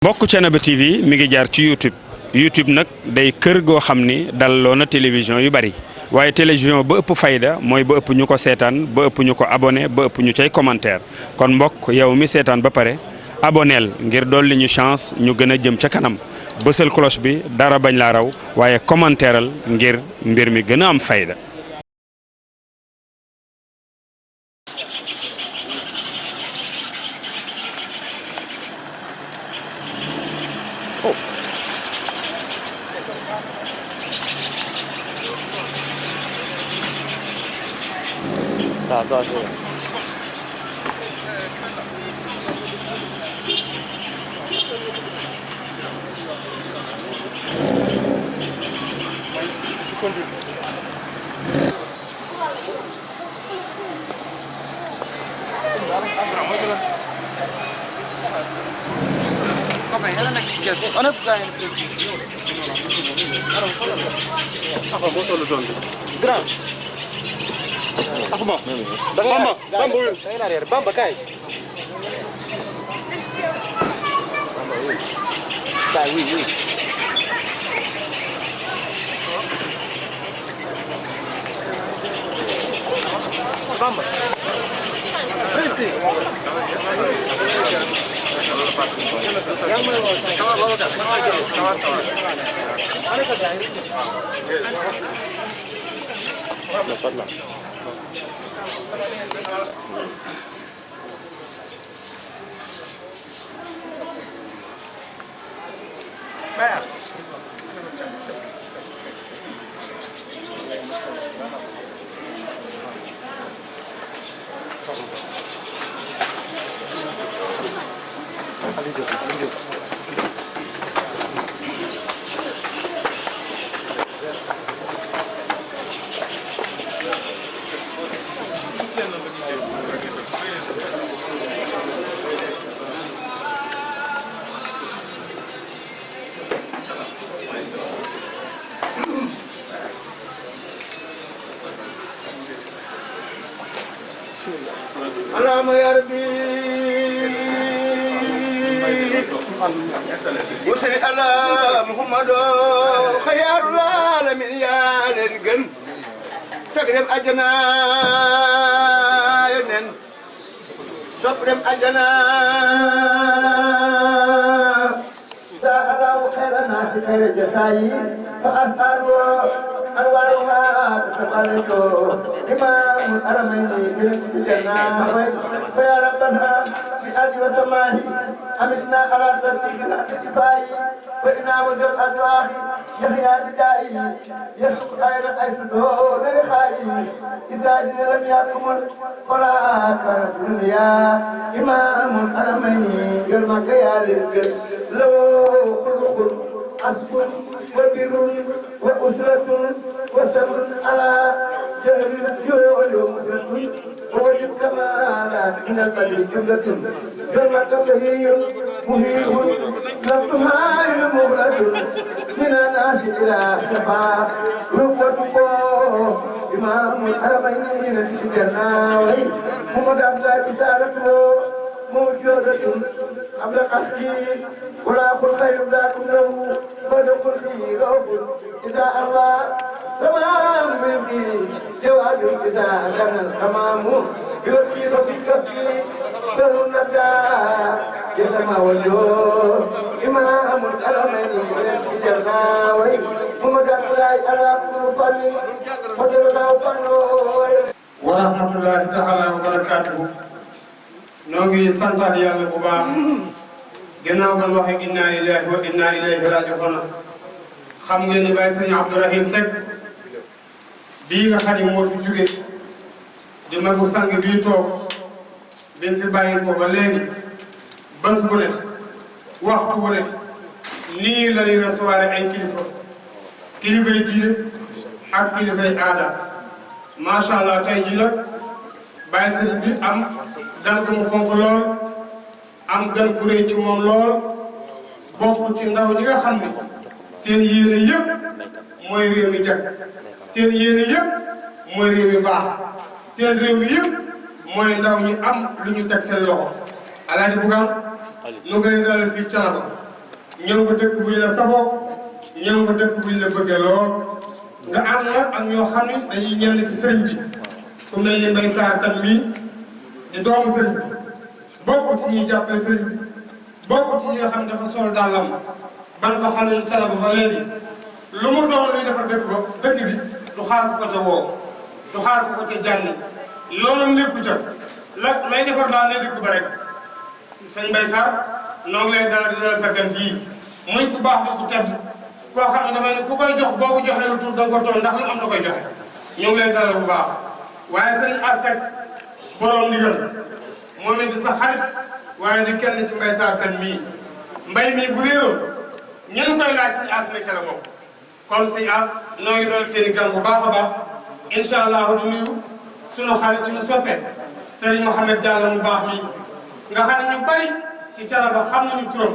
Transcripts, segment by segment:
mbokk Thiénaba TV mi ngi jaar ci YouTube nag day kër goo xam ni dalloo na télévision yu bari waaye télévision ba ëpp fayda mooy ba ëpp ñu ko seetaan ba ëpp ñu ko abonné ba ëpp ñu cay commentaire kon mbokk yow mi seetaan ba pare aboneel ngir dolli ñu chance ñu gën a jëm ca kanam bësal cloche bi dara bañ laa raw waaye commentaireal ngir mbir mi gën a am fayda. Bamba kay. Kay oui. Bamba. Merci. Pass. اللهم يا ربي وصل على محمد خيار العالمين يا للجن تقرب أجنا ينن صبرم أجنا سألوا خير الناس خير الجزائي فأسألوا أنوارها تتقلقوا إمام الأرمين في الجنة فيا ربنا في أرض وسماه أمتنا على ترتيبنا كفاية فإنا وجه الأدواح يحيى بدائي يسوق أين أيسدو للخائي إذا لم يكمل فلا كانت الدنيا إمام الأرمين يرمك يا للجل لو خلق أسكن وبر وأسرة وسبر على جهل الجوع ومدرس ووجد كمالات من القلب جملة جملة فهي مهيب نفسها مغلق من الناس إلى شفاء ركبته إمام الحرمين في الجنة محمد عبد الله رسالته موجودة قبل قصدي ولا قل خير ذاكم له فدخل لي روح إذا أرضى تمام مني سواد إذا كان الحمام يوفي في كفي له النجاة يسمى وجوه إمام الألمين في الجنة محمد عبد الله أراكم فني فضل الله فني ورحمة الله تعالى وبركاته noo ngi santaat yàlla bu baax ginnaaw ban waxee inna lillahi wa inna ilayhi raji'un xam ngeen ni Baye Sëñ Abdourahim Seck bii nga xam ne moo fi jóge di magu sang bii toog bi fi bàyyi ko ba léegi bés bu ne waxtu bu ne nii la ñuy recevoir ay kilifay diine ak kilifay aada macha allah tey jii nag Baye Sëñ bi am gan ko mu fonk lool am gan gu rëy ci moom lool bokk ci ndaw ñi nga xam ne seen yéene yëpp mooy réew mi jag seen yéene yëpp mooy réew mi baax seen réew mi yëpp mooy ndaw ñi am lu ñu teg seen loxo Alaaji Bugaan nu gën a dalal fii Thiénaba ñëw nga dëkk buñ la safoo ñëw nga dëkk buñ la bëggee lool nga ànd nag ak ñoo xam ne dañuy ñenn ci sëriñ bi ku mel ni Mbaye Sarr kat mii di doomu sëriñ bi bokk ci ñuy jàppale sëriñ bi bokk ci ñi nga xam ne dafa sol dàllam ban ko xam ne Thiénaba ba léegi lu mu doon luy defar dëkk ba dëkk bi du xaar ko ca woo du xaar ko ca jànni loolu nekku ca lay defar daal ne dëkk ba rek sëñ Mbaye Sarr noo ngi lay dalal di dalal sa gan bii muy ku baax di ku tedd koo xam ne damay ne ku koy jox boo ko joxee lu tuut da nga ko toon ndax lu am da koy joxe ñu ngi lay dalal bu baax waaye sëñ Assec borom ndigal moom it di sa xarit waaye di kenn ci Mbaye Sarr kan mii mbay mii bu réeroon ñen koy laaj sëñ As ma ca la moom kon sëñ As noo ngi doon seen i gan bu baax a baax incha allah di nuyu sunu xarit suñu soppe Serigne Mouhamed Diallo mu baax mii nga xam ne ñu bari ci Thiénaba xam nañu turam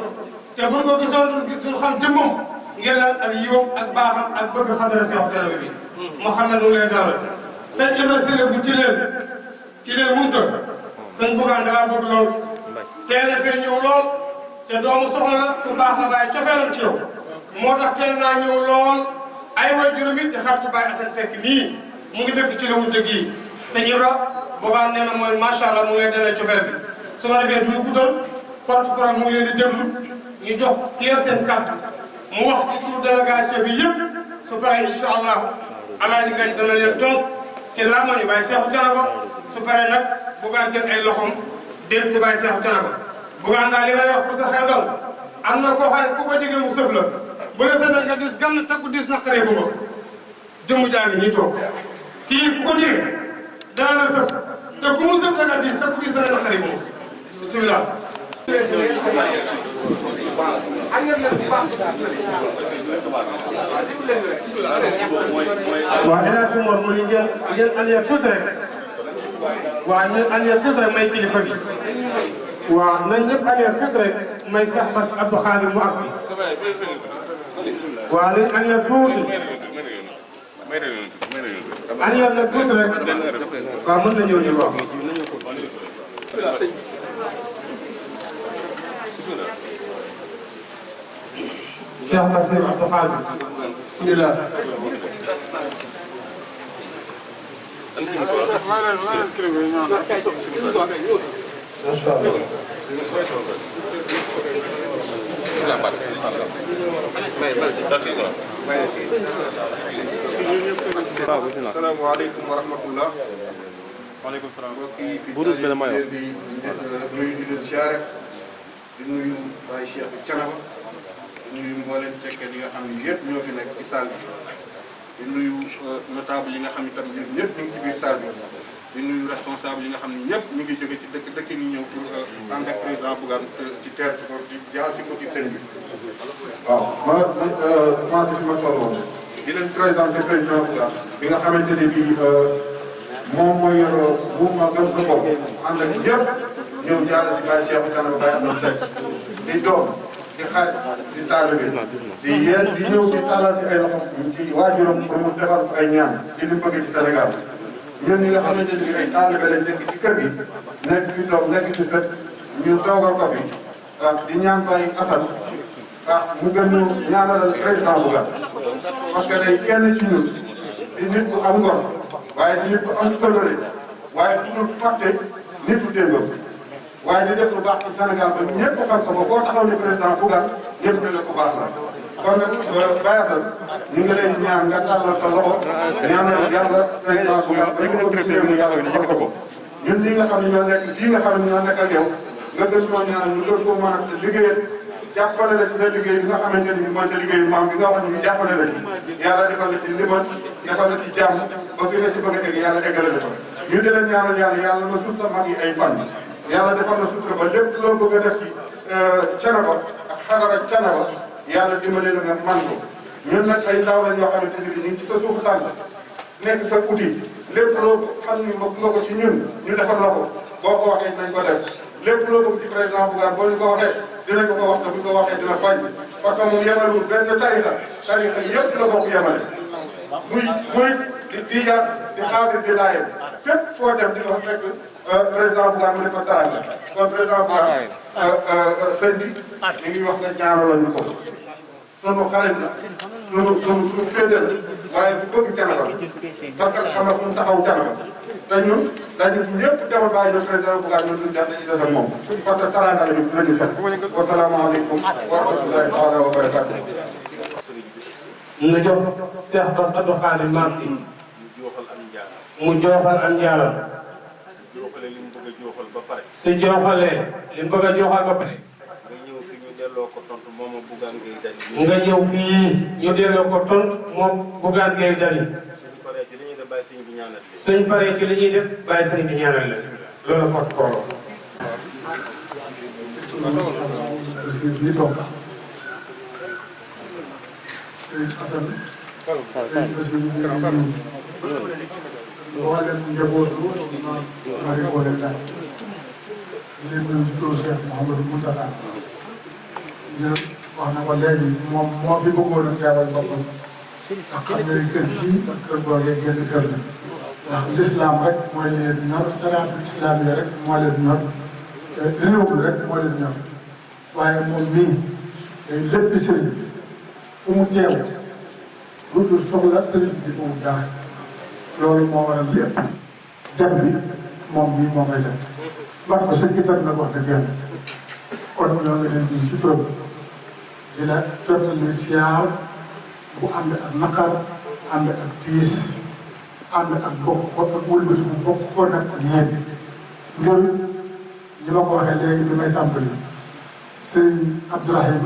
te buñ ko gisoon duñ xam jëmmam ngir lan ak yiwam ak baaxam ak bëgg xadara Seex Thiénaba bi Mouhamed du leen dalal sëñ Ibrahima Sile bu ci leen wunta sëñ Bougane dalaa bëgg lool teel a fee ñëw lool te doomu soxla la ku baax la waaye cofeelam ci yow moo tax teel naa ñëw lool ay way juróom it di xaritu Baye Assane Seck nii mu ngi dëkk ci la wunta gii sëñ Ibra Bougane nee na mooy macha allah mu ngi lay dalee cofeel bi su ma defee du ñu guddal porte-parole mu ngi leen di déglu ñu jox ki yor seen kàddu mu wax ci tur délégation bi yëpp su paree incha allah alaaji ngañ dana leen tontu ci làmmiñu Baye Seexu Thiénaba su paree nag Bougane jël ay loxoom dégg ko Baye Seexu Thiénaba Bougane daal li may wax pour sa xel dal am na koo xam ne ku ko jege mu sëf la bu la sëfee nga gis gan takku dis naqaree bu ma jëmu jaa ngi nii toog kii ku ko jege dana la sëf te ku mu sëf da nga dis te ku dis dana naqaree bu ma bisimilah. waaw énergie moom mu ngi ngeen allier tuuti rek waaw ñu allier tuuti rek may kilifa bi waaw nañ ñëpp allier tuuti rek may Cheikh Bass Abdou Khadir mu agsi waaw nañ allier tuuti allier na tuuti rek waaw mën na ñëw ñu wax Cheikh Bass Abdou Khadir bismillah asalaamaaleykum wa rahmatullah. waaleykum salaam. mbokk yi fi leen di nuyu di leen siyaare di nuyu Baye Cheikh Thiénaba di nuyu mboolem tekkee yi nga xam ne yëpp ñoo fi nekk ci salle bi di nuyu notable yi nga xam ne tam ñun ñëpp ñu ngi ci biir salle bi di nuyu responsable yi nga xam ne ñëpp ñu ngi jóge ci dëkk yi ñëw pour ànd ak président Bougane ci teer ci ko di jaar si ko ci sëñ bi. waaw ma commencé ci ma tolloon di leen présenté président Bougane bi nga xamante ne bii moom mooy yor mouvement Gëm sa bopp ànd ak ñëpp ñëw jaar si Baye Cheikh Thiénaba Baye Assane Seck di doom di xarit di taalibe di yéen di ñëw di taalal si ay loxo ci waajuram pour mu defal ko ay ñaan ci li mu bëgg ci Sénégal ñun ñi nga xamante ni ay taalibe lañ nekk ci kër gi nekk fi doom nekk ci sët ñu toogal ko fi di ñaan Baye Assane mu gën ñu ñaanal président Bougane parce que day kenn ci ñun di nit ku am ngor waaye di nit ku am kóllëre waaye du ñu fàtte nit ku déggoo waaye di def lu baax ci Sénégal ba ñëpp xam ko ba boo taxaw ne président Bougane ñëpp ne la ku baax la kon nag Baye Assane ñu ngi leen ñaan nga tàllal sa loxo ñaanal yàlla président Bougane ba ñu ko gisee mu yàlla defal ko ko ñun ñi nga xam ne ñoo nekk fii nga xam ne ñoo nekk ak yow nga gën ñoo ñaan ñu gën koo mën a liggéeyal jàppale la ci sa liggéey bi nga xamante ni mooy sa liggéeyu maam bi nga wax ni jàppale la ci yàlla defal la ci ndimbal defal la ci jàmm ba fi nga ci bëgg a egg yàlla eggale la fa ñu di leen ñaanal yàlla nga sut sa mag yi ay fan yàlla defal la sutura ba lépp loo bëgg a def ci Thiénaba ak xadara Thiénaba yàlla dimbale la nga man ko ñun nag ay ndaw lañ yoo xamante ni ñu ngi ci sa suufu tànk nekk sa outil lépp loo xam ni bëgg nga ko ci ñun ñu defal la ko boo ko waxee dinañ ko def lépp loo bëgg ci président Bougane boo ñu ko waxee dinañ ko wax te bu ñu ko waxee dina bañ parce que moom yemalul benn tarixa yëpp la bokk yemale muy di tijaan di xaadir di laayam fépp foo dem di nga fekk président Bougane mu dafa taraanga kon président Bougane sëñ bi ñu ngi wax nga ñaanalal ñu ko sunu xarit la sunu féetal waaye bu bëgg Thiénaba parce que xam na fu mu taxaw Thiénaba te ñun dañu ñëpp demal bàyyi ñoom président Bougane ñun duñ def dañuy des ak moom parce que taraanga la ñu fekk wasalaamaaleykum wa rahmatullahi taala wa barakatuh na jox Cheikh Bass Abdou Khadim Massi mu jooxal am njaalam su jooxalee li mu bëgg a jooxal ba pare nga ñëw fii ñu delloo ko tontu moom Bougane Gueye Dany suñ paree ci li ñuy def bàyyi sëñ bi ñaanal la loolu porte ko mboolem njabootu Marie Ngoné Ndiaye di leen nuyu ci turu Cheikh Mouhamadou Moustapha wax na ko léegi moom moo fi bëggoon a teewal boppam ndax xam nga kër gii ak kër googee genn kër la ndax l'islam rek mooy leen ñor saraatul islam yi rek moo leen ñor réew mi rek moo leen ñor waaye moom mii day lépp sëriñ fu mu teew lu dul soxla sëriñ bi fu mu jaax loolu moo waral lépp dem bi moom bii moo koy def wax ko sëñ bi tam nag wax dëgg yàlla kon ñoo ngi leen di ci turam di la jottali siyaar bu ànd ak naqar ànd ak tiis ànd ak bokk ko ak wëlbati bu bokk ko nag ak ñeent ngir li ma ko waxee léegi bi may tàmbali sëñ Abdourahim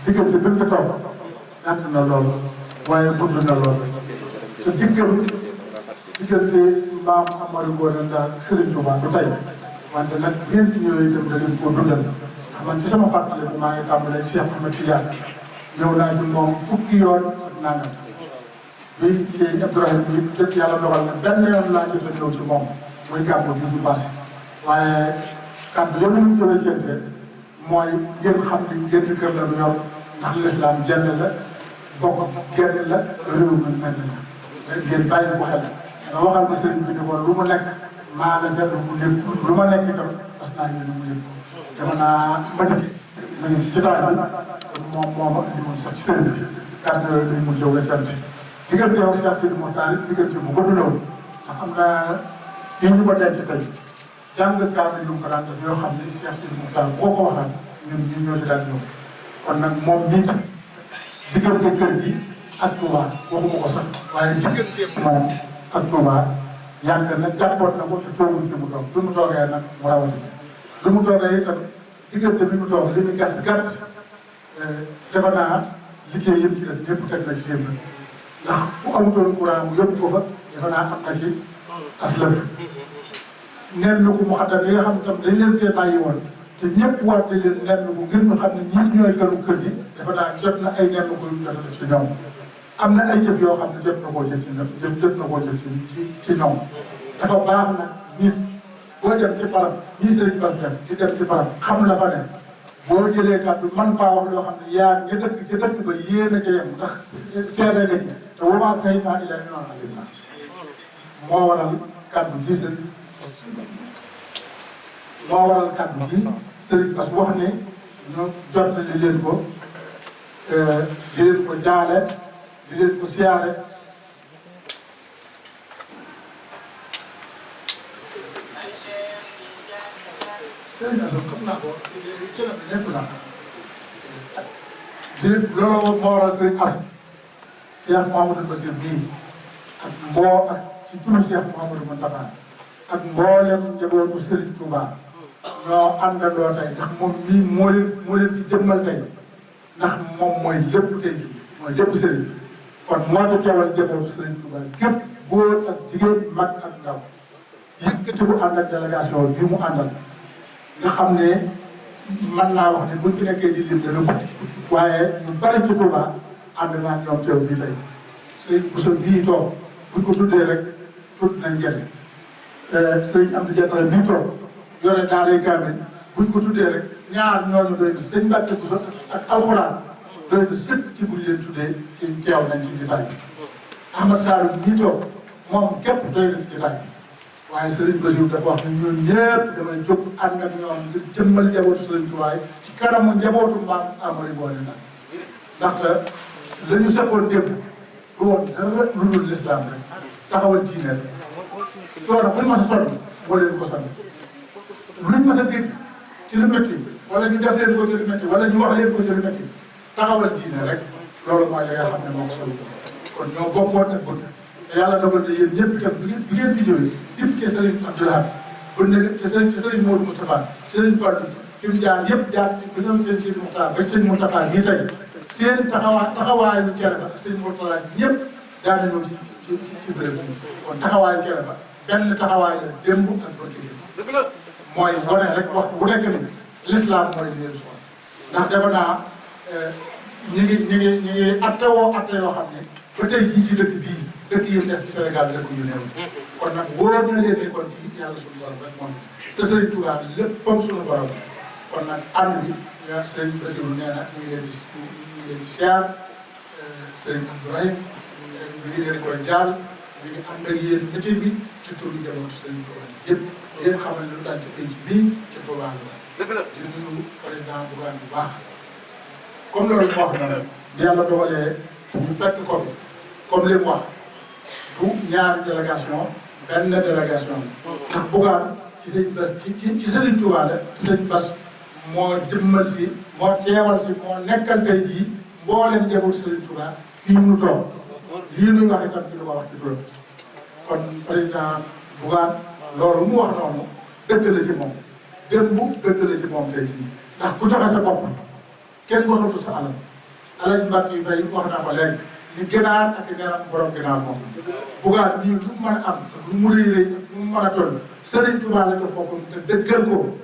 diggante bi mu fi toog gàtt na lool waaye gudd na lool te diggante maam Amadou Ngoné Ndiaye Serigne Touba du tey wante nag ngeen fi ñëwee itam da ngeen koo dundal ndax man ci sama fàttali bi maa ngi tàmbalee Cheikh Ahmed Tidiane ñëw naa ci moom fukki yoon ak nangam bi sëñ Abdourahim bi dëkk yàlla dogal na benn yoon laa jot a ñëw ci moom muy gàmmu bi du passé waaye kàddu yëpp ñu jógee ceente mooy ngeen xam ni génn kër la du yor ndax l'islam jenn la bokk genn la réew mi mel na ngeen bàyyi ko xel nga waxal ma sëriñ bi ni ko lu mu nekk maa nga jël lu ma nekk itam parce que naa ngi lu mu yëg dama naa Madické ma ngi ci jotaay bi moom moo ma indi woon sax ci sëriñ bi kàddu yooyu lañ mu jóg la cant diggante yow Cheikh Sidi Mokhtar diggante bu gudd la woon ndax xam naa fii ñu ko denc tey jàng kàddu yu mu ko daan def yoo xam ne Cheikh Sidi Mokhtar boo ko waxal ñun ñu ñoo ci daan ñëw kon nag moom nii tam diggante kër gi ak Touba waxuma ko sax waaye diggante moom ak Touba yàgg na jàppoon na ko te toogul fi mu toog bi mu toogee nag mu rawati bi mu toogee itam diggante bi mu toog li mu gàtt gàtt defe naa liggéey yëpp ci def ñëpp teg na ci seen bët ndax fu amutoon courant mu yóbbu ko fa defe naa am na ci as lëf nen na ko mu xaddam yi nga xam tam dañ leen fee bàyyi woon te ñëpp warte leen nen ko ngir ñu xam ne ñii ñooy gënu kër gi defe naa jot na ay nen ko yu jot a def ci ñoom am na ay jëf yoo xam ne jot na koo jëf ci ñoom jot na koo jëf ci ñoom dafa baax nag nit boo dem ci barab ñii sëriñ Bass def di dem ci barab xam la fa ne boo jëlee kàddu man faa wax loo xam ne yaa ña dëkk ca dëkk ba yéen a ca yem ndax seede nga ci te wama sayyidnaa illaa bimaa alimnaa moo waral kàddu gis nañ moo waral kàddu gi sëriñ Bass wax ne ñu jottali leen ko di leen ko jaale di leen ko siyaare sëriñ Bass xam naa ko cëna bi ñëpp naa di loolu moo waral sëriñ am Cheikh Mouhamadou Bassir nii ak ak ci turu Cheikh Mouhamadou Moustapha ak mboolem njabootu Serigne Touba ñoo àndandoo tey ndax moom mii moo leen fi jëmmal tey ndax moom mooy lépp tey jii mooy lépp Serigne kon moo ci teewal njabootu Serigne Touba gépp góor ak jigéen mag ak ndaw yëkkati bu ànd ak délégation bi mu àndal nga xam ne mën naa wax ne buñ fi nekkee di lim dana guddi waaye ñu bari ci Touba ànd naa ñoom teew bii tey Serigne Bousso bii toog buñ ko tuddee rek tudd nañ njëriñ Serigne Amady Diattara bii toog yore daaray kaamil buñ ko tuddee rek ñaar ñooñu doy na sëñ Mbacke Bousso ak alxuraan doy na sëkk ci buñ leen tuddee ci teew nañ ci jotaay bi Ahmad Sall bii toog moom képp doy na ci jotaay bi waaye Serigne Bassirou dafa wax ne ñun ñëpp damay jóg ànd ak ñoom ngir jëmmal njabootu Serigne Touba ci kanamu njabootu maam Amary Ngoone Ndar ndaxte la ñu seqoon démb du woon dara lu dul l'islam rek taxawal diine rek coono buñ mas a sonn moo leen ko sonn luñ mas a dégg ci lu métti wala ñu def leen ko ci lu métti wala ñu wax leen ko ci lu métti taxawal diine rek loolu mooy li nga xam ne moo ko solo kon ñoo bokkoon ak bëgg te yàlla dogal na yéen ñëpp itam bi ngeen fi ñëwee dim ci Serigne Abdoulaye bu nekk ci Serigne Modou Moustapha ci Serigne Fallou fi mu jaar yëpp jaar ci ba ñoom seen Serigne Moustapha ba Serigne Moustapha nii tey seen taxawaayu Thiénaba ak Serigne Moustapha ñëpp daan nañoo ci béréb bi kon taxawaayu Thiénaba benn taxawaay la démb ak barki démb mooy wane rek waxtu bu nekk ni l'islam mooy li leen soxla ndax defe naa ñi ngi attewoo atte yoo xam ne ba tey jii ci dëkk bii dëkk yi des ci Sénégal dëkk yu néew kon nag wóor na leen ni kon fii yàlla suñu borom rek moom te Serigne Touba lépp comme suñu borom kon nag ànd bi yaa Serigne Bassirou nee na ñu ngi leen di siyaar Serigne Abdourahim mi ngi leen koy jaal mi ngi ànd ak yéen métier bi ci turu njabootu Serigne Touba yëpp yéen xamal ne lu daal ci penc bii ci Touba la di nuyu président Bougane bu baax comme loolu mu wax noonu bi yàlla dogalee ñu fekk ko fi comme li mu wax du ñaari délégation benn délégation ndax Bougane ci sëñ Bass ci Serigne Touba la sëñ Bass moo jëmmal si moo teewal si moo nekkal tey jii mboolem njabootu Serigne Touba fii mu toog lii nuy wax itam di lu ko wax ci turam kon président Bougane loolu mu wax noonu dëgg la ci moom démb dëgg la ci moom tey jii ndax ku joxe sa bopp kenn waxatu sa alal alal mbàkk yi fay wax naa ko léegi ni gënaar ak ñaram borom gënaar moom Bougane nii lu mu mën a am lu mu rëy rëy lu mu mën a toll Serigne Touba la jox boppam te dëggal ko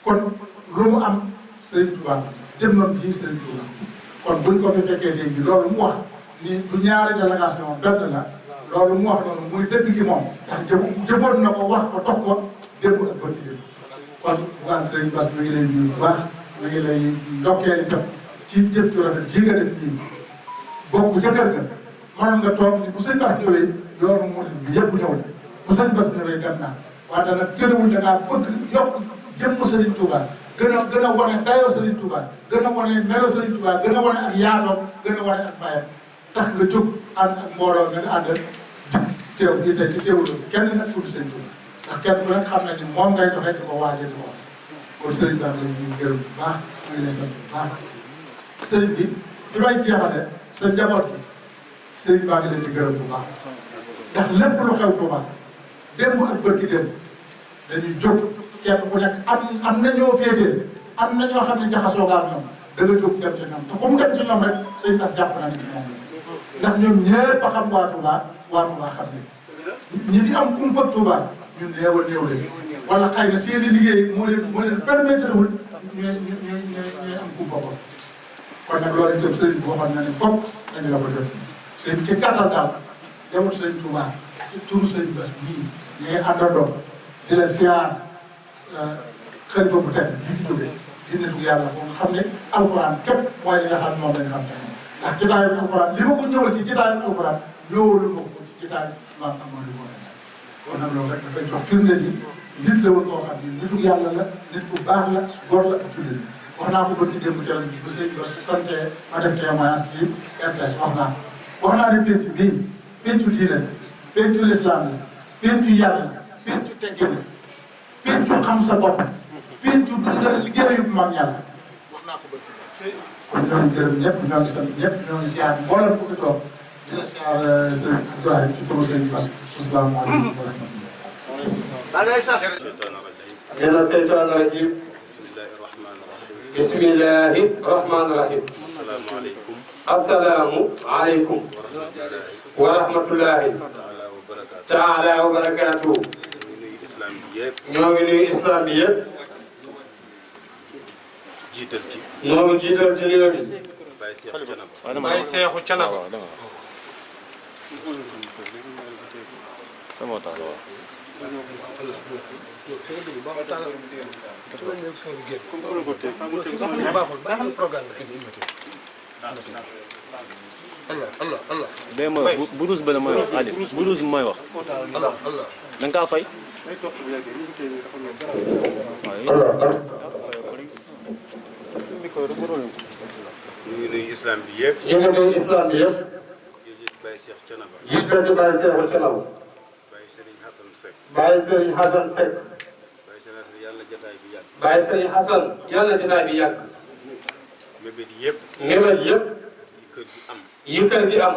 kon lu mu am Serigne Touba jëmmam ci Serigne Touba kon buñ ko fi fekkee tey jii loolu mu wax ni du ñaari délégation benn la loolu mu wax noonu muy dëgg ci moom ndax jëfoon na ko wax ko dox ko démb ak bëti démb kon Bougane Serigne Bass mi ngi lay nuyu bu baax mi ngi lay ndokkeel itam ci jëf ju rafet ji nga def nii bokk ca kër ga mënoon nga toog ni bu sëñ Bass ñëwee yoonu murid bi yëpp ñëw la bu sëñ Bass ñëwee dem naa wante nag tërawul da ngaa bëgg yokk jëmm Serigne Touba gën a wane dayoo Serigne Touba gën a wane melo Serigne Touba gën a wane ak yaatoom gën a wane ak mayam tax nga jóg ànd ak mbooloo nga nga àndal teew fii tey ci teewul kenn nag pour Serigne Touba ndax kenn ku nekk xam na ni moom ngay doxee di ko waajee di ko wax kon Serigne Ba lañ ciy gërëm bu baax ñu ngi lay sant bu baax Serigne bi fi may jeexale sa njaboot bi Serigne Ba ngi leen di gërëm bu baax ndax lépp lu xew Touba démb ak bërki démb dañuy jóg kenn ku nekk am na ñoo féetee am na ñoo xam ne jaxasoo nga ak ñoom da nga jóg dem ci ñoom te comme dem ci ñoom rek sëñ Bass jàpp na ni ci moom la ndax ñoom ñëpp a xam waa Touba xam ne ñi fi am kumpa Touba ñun néew a néew lañu wala xëy na seen i liggéey moo leen permettre wul ñuy am kumpa ko kon nag loolu itam sëriñ bi waxoon na ne foog dañu la ko def sëriñ ci gàttal daal jawut sëriñ Touba ci turu sëriñ Bass bii ñu ngi àndandoo di la siyaar xalifa bu teg bi fi jógee di nitu yàlla foofu nga xam ne alxuraan képp mooy li nga xam moom la ñu xam tey ndax jotaayu alxuraan li ma ko ñëwal ci jotaayu alxuraan ñëwalu ma ko ci jotaayu maam Amady Ngoone kon nag loolu rek dafay jox firnde ni nit la woon koo xam ne nitu yàlla la nit ku baax la góor la ak jullit wax naa ko ba ci démb teel bu sëñ ba sante ma def témoignage ci RTS wax naa ne penc bii pencu diine la pencu lislaam la pencu yàlla la pencu teggin la pencu xam sa bopp pencu dundal liggéeyu mag yàlla wax naa ko ba kon ñoo ngi gërëm ñëpp ñoo ngi sant ñëpp ñoo ngi siyaar mboolem ku fi toog di la siyaar sëñ Abdoulaye ci turu sëñ Bass asalaamaaleykum wa rahmatulah. mina seytaani rajiim. bismillahi rahmaani rahiim. asalaamu aleykum. wa rahmatullahi taala wa barakaatuhu. ñoo ngi nuyu islam bi yëpp. ñoo ngi jiital ci nuyoo bi. Baye Seexu Canaba. sama taal waaw. Allah Allah. Buruz bana mooy wax Aliou buruz mooy wax. Allah Allah. da nga kaa fay. ñu ngi nuyu islam bi yëpp. ñu ngi nuyu islam bi yëpp. jiital Baye Cheikh Thiénaba. jiital ci Baye Cheikh Thiénaba. Baye Serigne Hassan Seck. Baye Serigne Hassan Seck. Baye Serigne yàlla jotaay bi yàgg. Baye Serigne Hassan yàlla jotaay bi yàgg. mébét yëpp. mébét yëpp. yi kër gi am. yi kër gi am.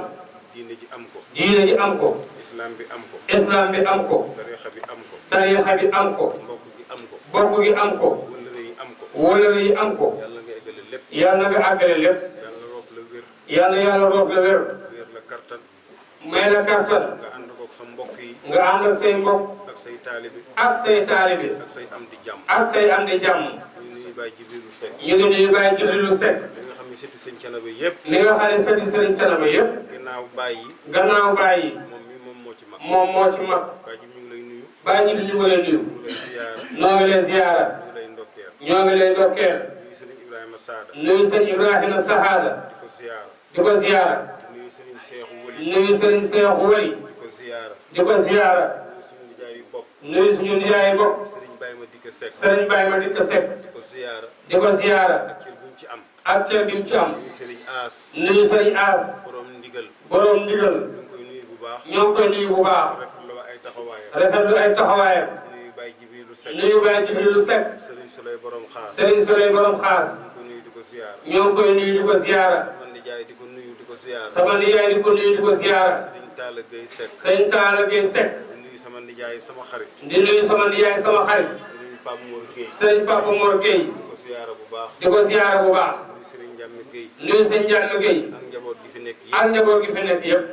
diine ji am ko. diine ji am ko. islam bi am ko. islam bi am ko. tariixa bi am ko. tariixa bi am ko. mbokk gi am ko. bokk gi am ko. wëllëre yi am ko. wóolare yi am ko. yàlla nga eggale lépp. yàlla nga àggale lépp. yàlla roof la wér. yàlla roof la wér. wér la kartan. may la kartan. nga ànd koog sa mbokk yi. nga ànd ak say mbokk. ak say taalibe. ak say taalibe. ak say am di jàmm. ak say am di jàmm. ñu nuyu Baye Jibrilu Seck. ñu ngi nuyu Baye Jibrilu Seck. li nga xam ne sëti sëñ Thiénaba yëpp. li nga xam ne sëti Sëriñ Thiénaba yëpp. ginnaaw Baye yi. gannaaw Baye yi. moom moo ci mag. moom moo ci mag. Baye Jibril ñu ngi lay nuyu. Baye Jibril ñu ngi lay nuyu. ñu ngi lay ziyaara. ñoo ngi leen ziyaara. ñu ngi lay ndokkeel. ñoo ngi leen ndokkeel. nuyu sëriñ Ibrahima Saada. nuyu sëñ Ibrahima Sahada. di ko ziyaara. di ko ziyaara. nuyu sëriñ Seexu Wali. nuyu sëriñ Seexu Wali. di ko ziyaara. di ko ziyaara. nuyu suñu nijaay yu bopp. nuyu suñu nijaay bopp. sëriñ Baye ma dikk Seck. sëriñ Baye ma dikk Seck. di ko ziyaara. di ko ziyaara. ak cër bu mu ci am. ak cër bi mu ci am. nuyu sëriñ Aas. nuyu sëriñ As. borom ndigal. borom ndigal. ñu ngi koy nuyu bu baax. ñoo ngi koy nuyu bu baax. rafetlu ay taxawaayam. rafetlu ay taxawaayam. nuyu Baye Jibrilu Seck. nuyu Baye Jibrilu Seck. sëriñ Souley borom xaas. sëriñ Souley borom xaas. ñu ngi ko nuyu di ko ziyaara. ñoo ngi koy nuyu di ko ziyaara. sama nijaay di ko nuyu di ko ziyaara. sama nijaay di ko nuyu di ko ziyaara. sëriñ Talla Gueye Seck. sëriñ Talla Gueye Seck. di nuyu sama nijaay sama xarit. di nuyu sama nijaay sama xarit. sëriñ Pape Mor Gueye. sëriñ Papa Mor Gueye. di ko ziyaara bu baax. di ko ziyaara bu baax. nuyu sëriñ Ndiame Gueye. nuyu sëñ Ndiame Gueye. ak njaboot gi fi nekk yi. ak njaboot gi fi nekk yëpp.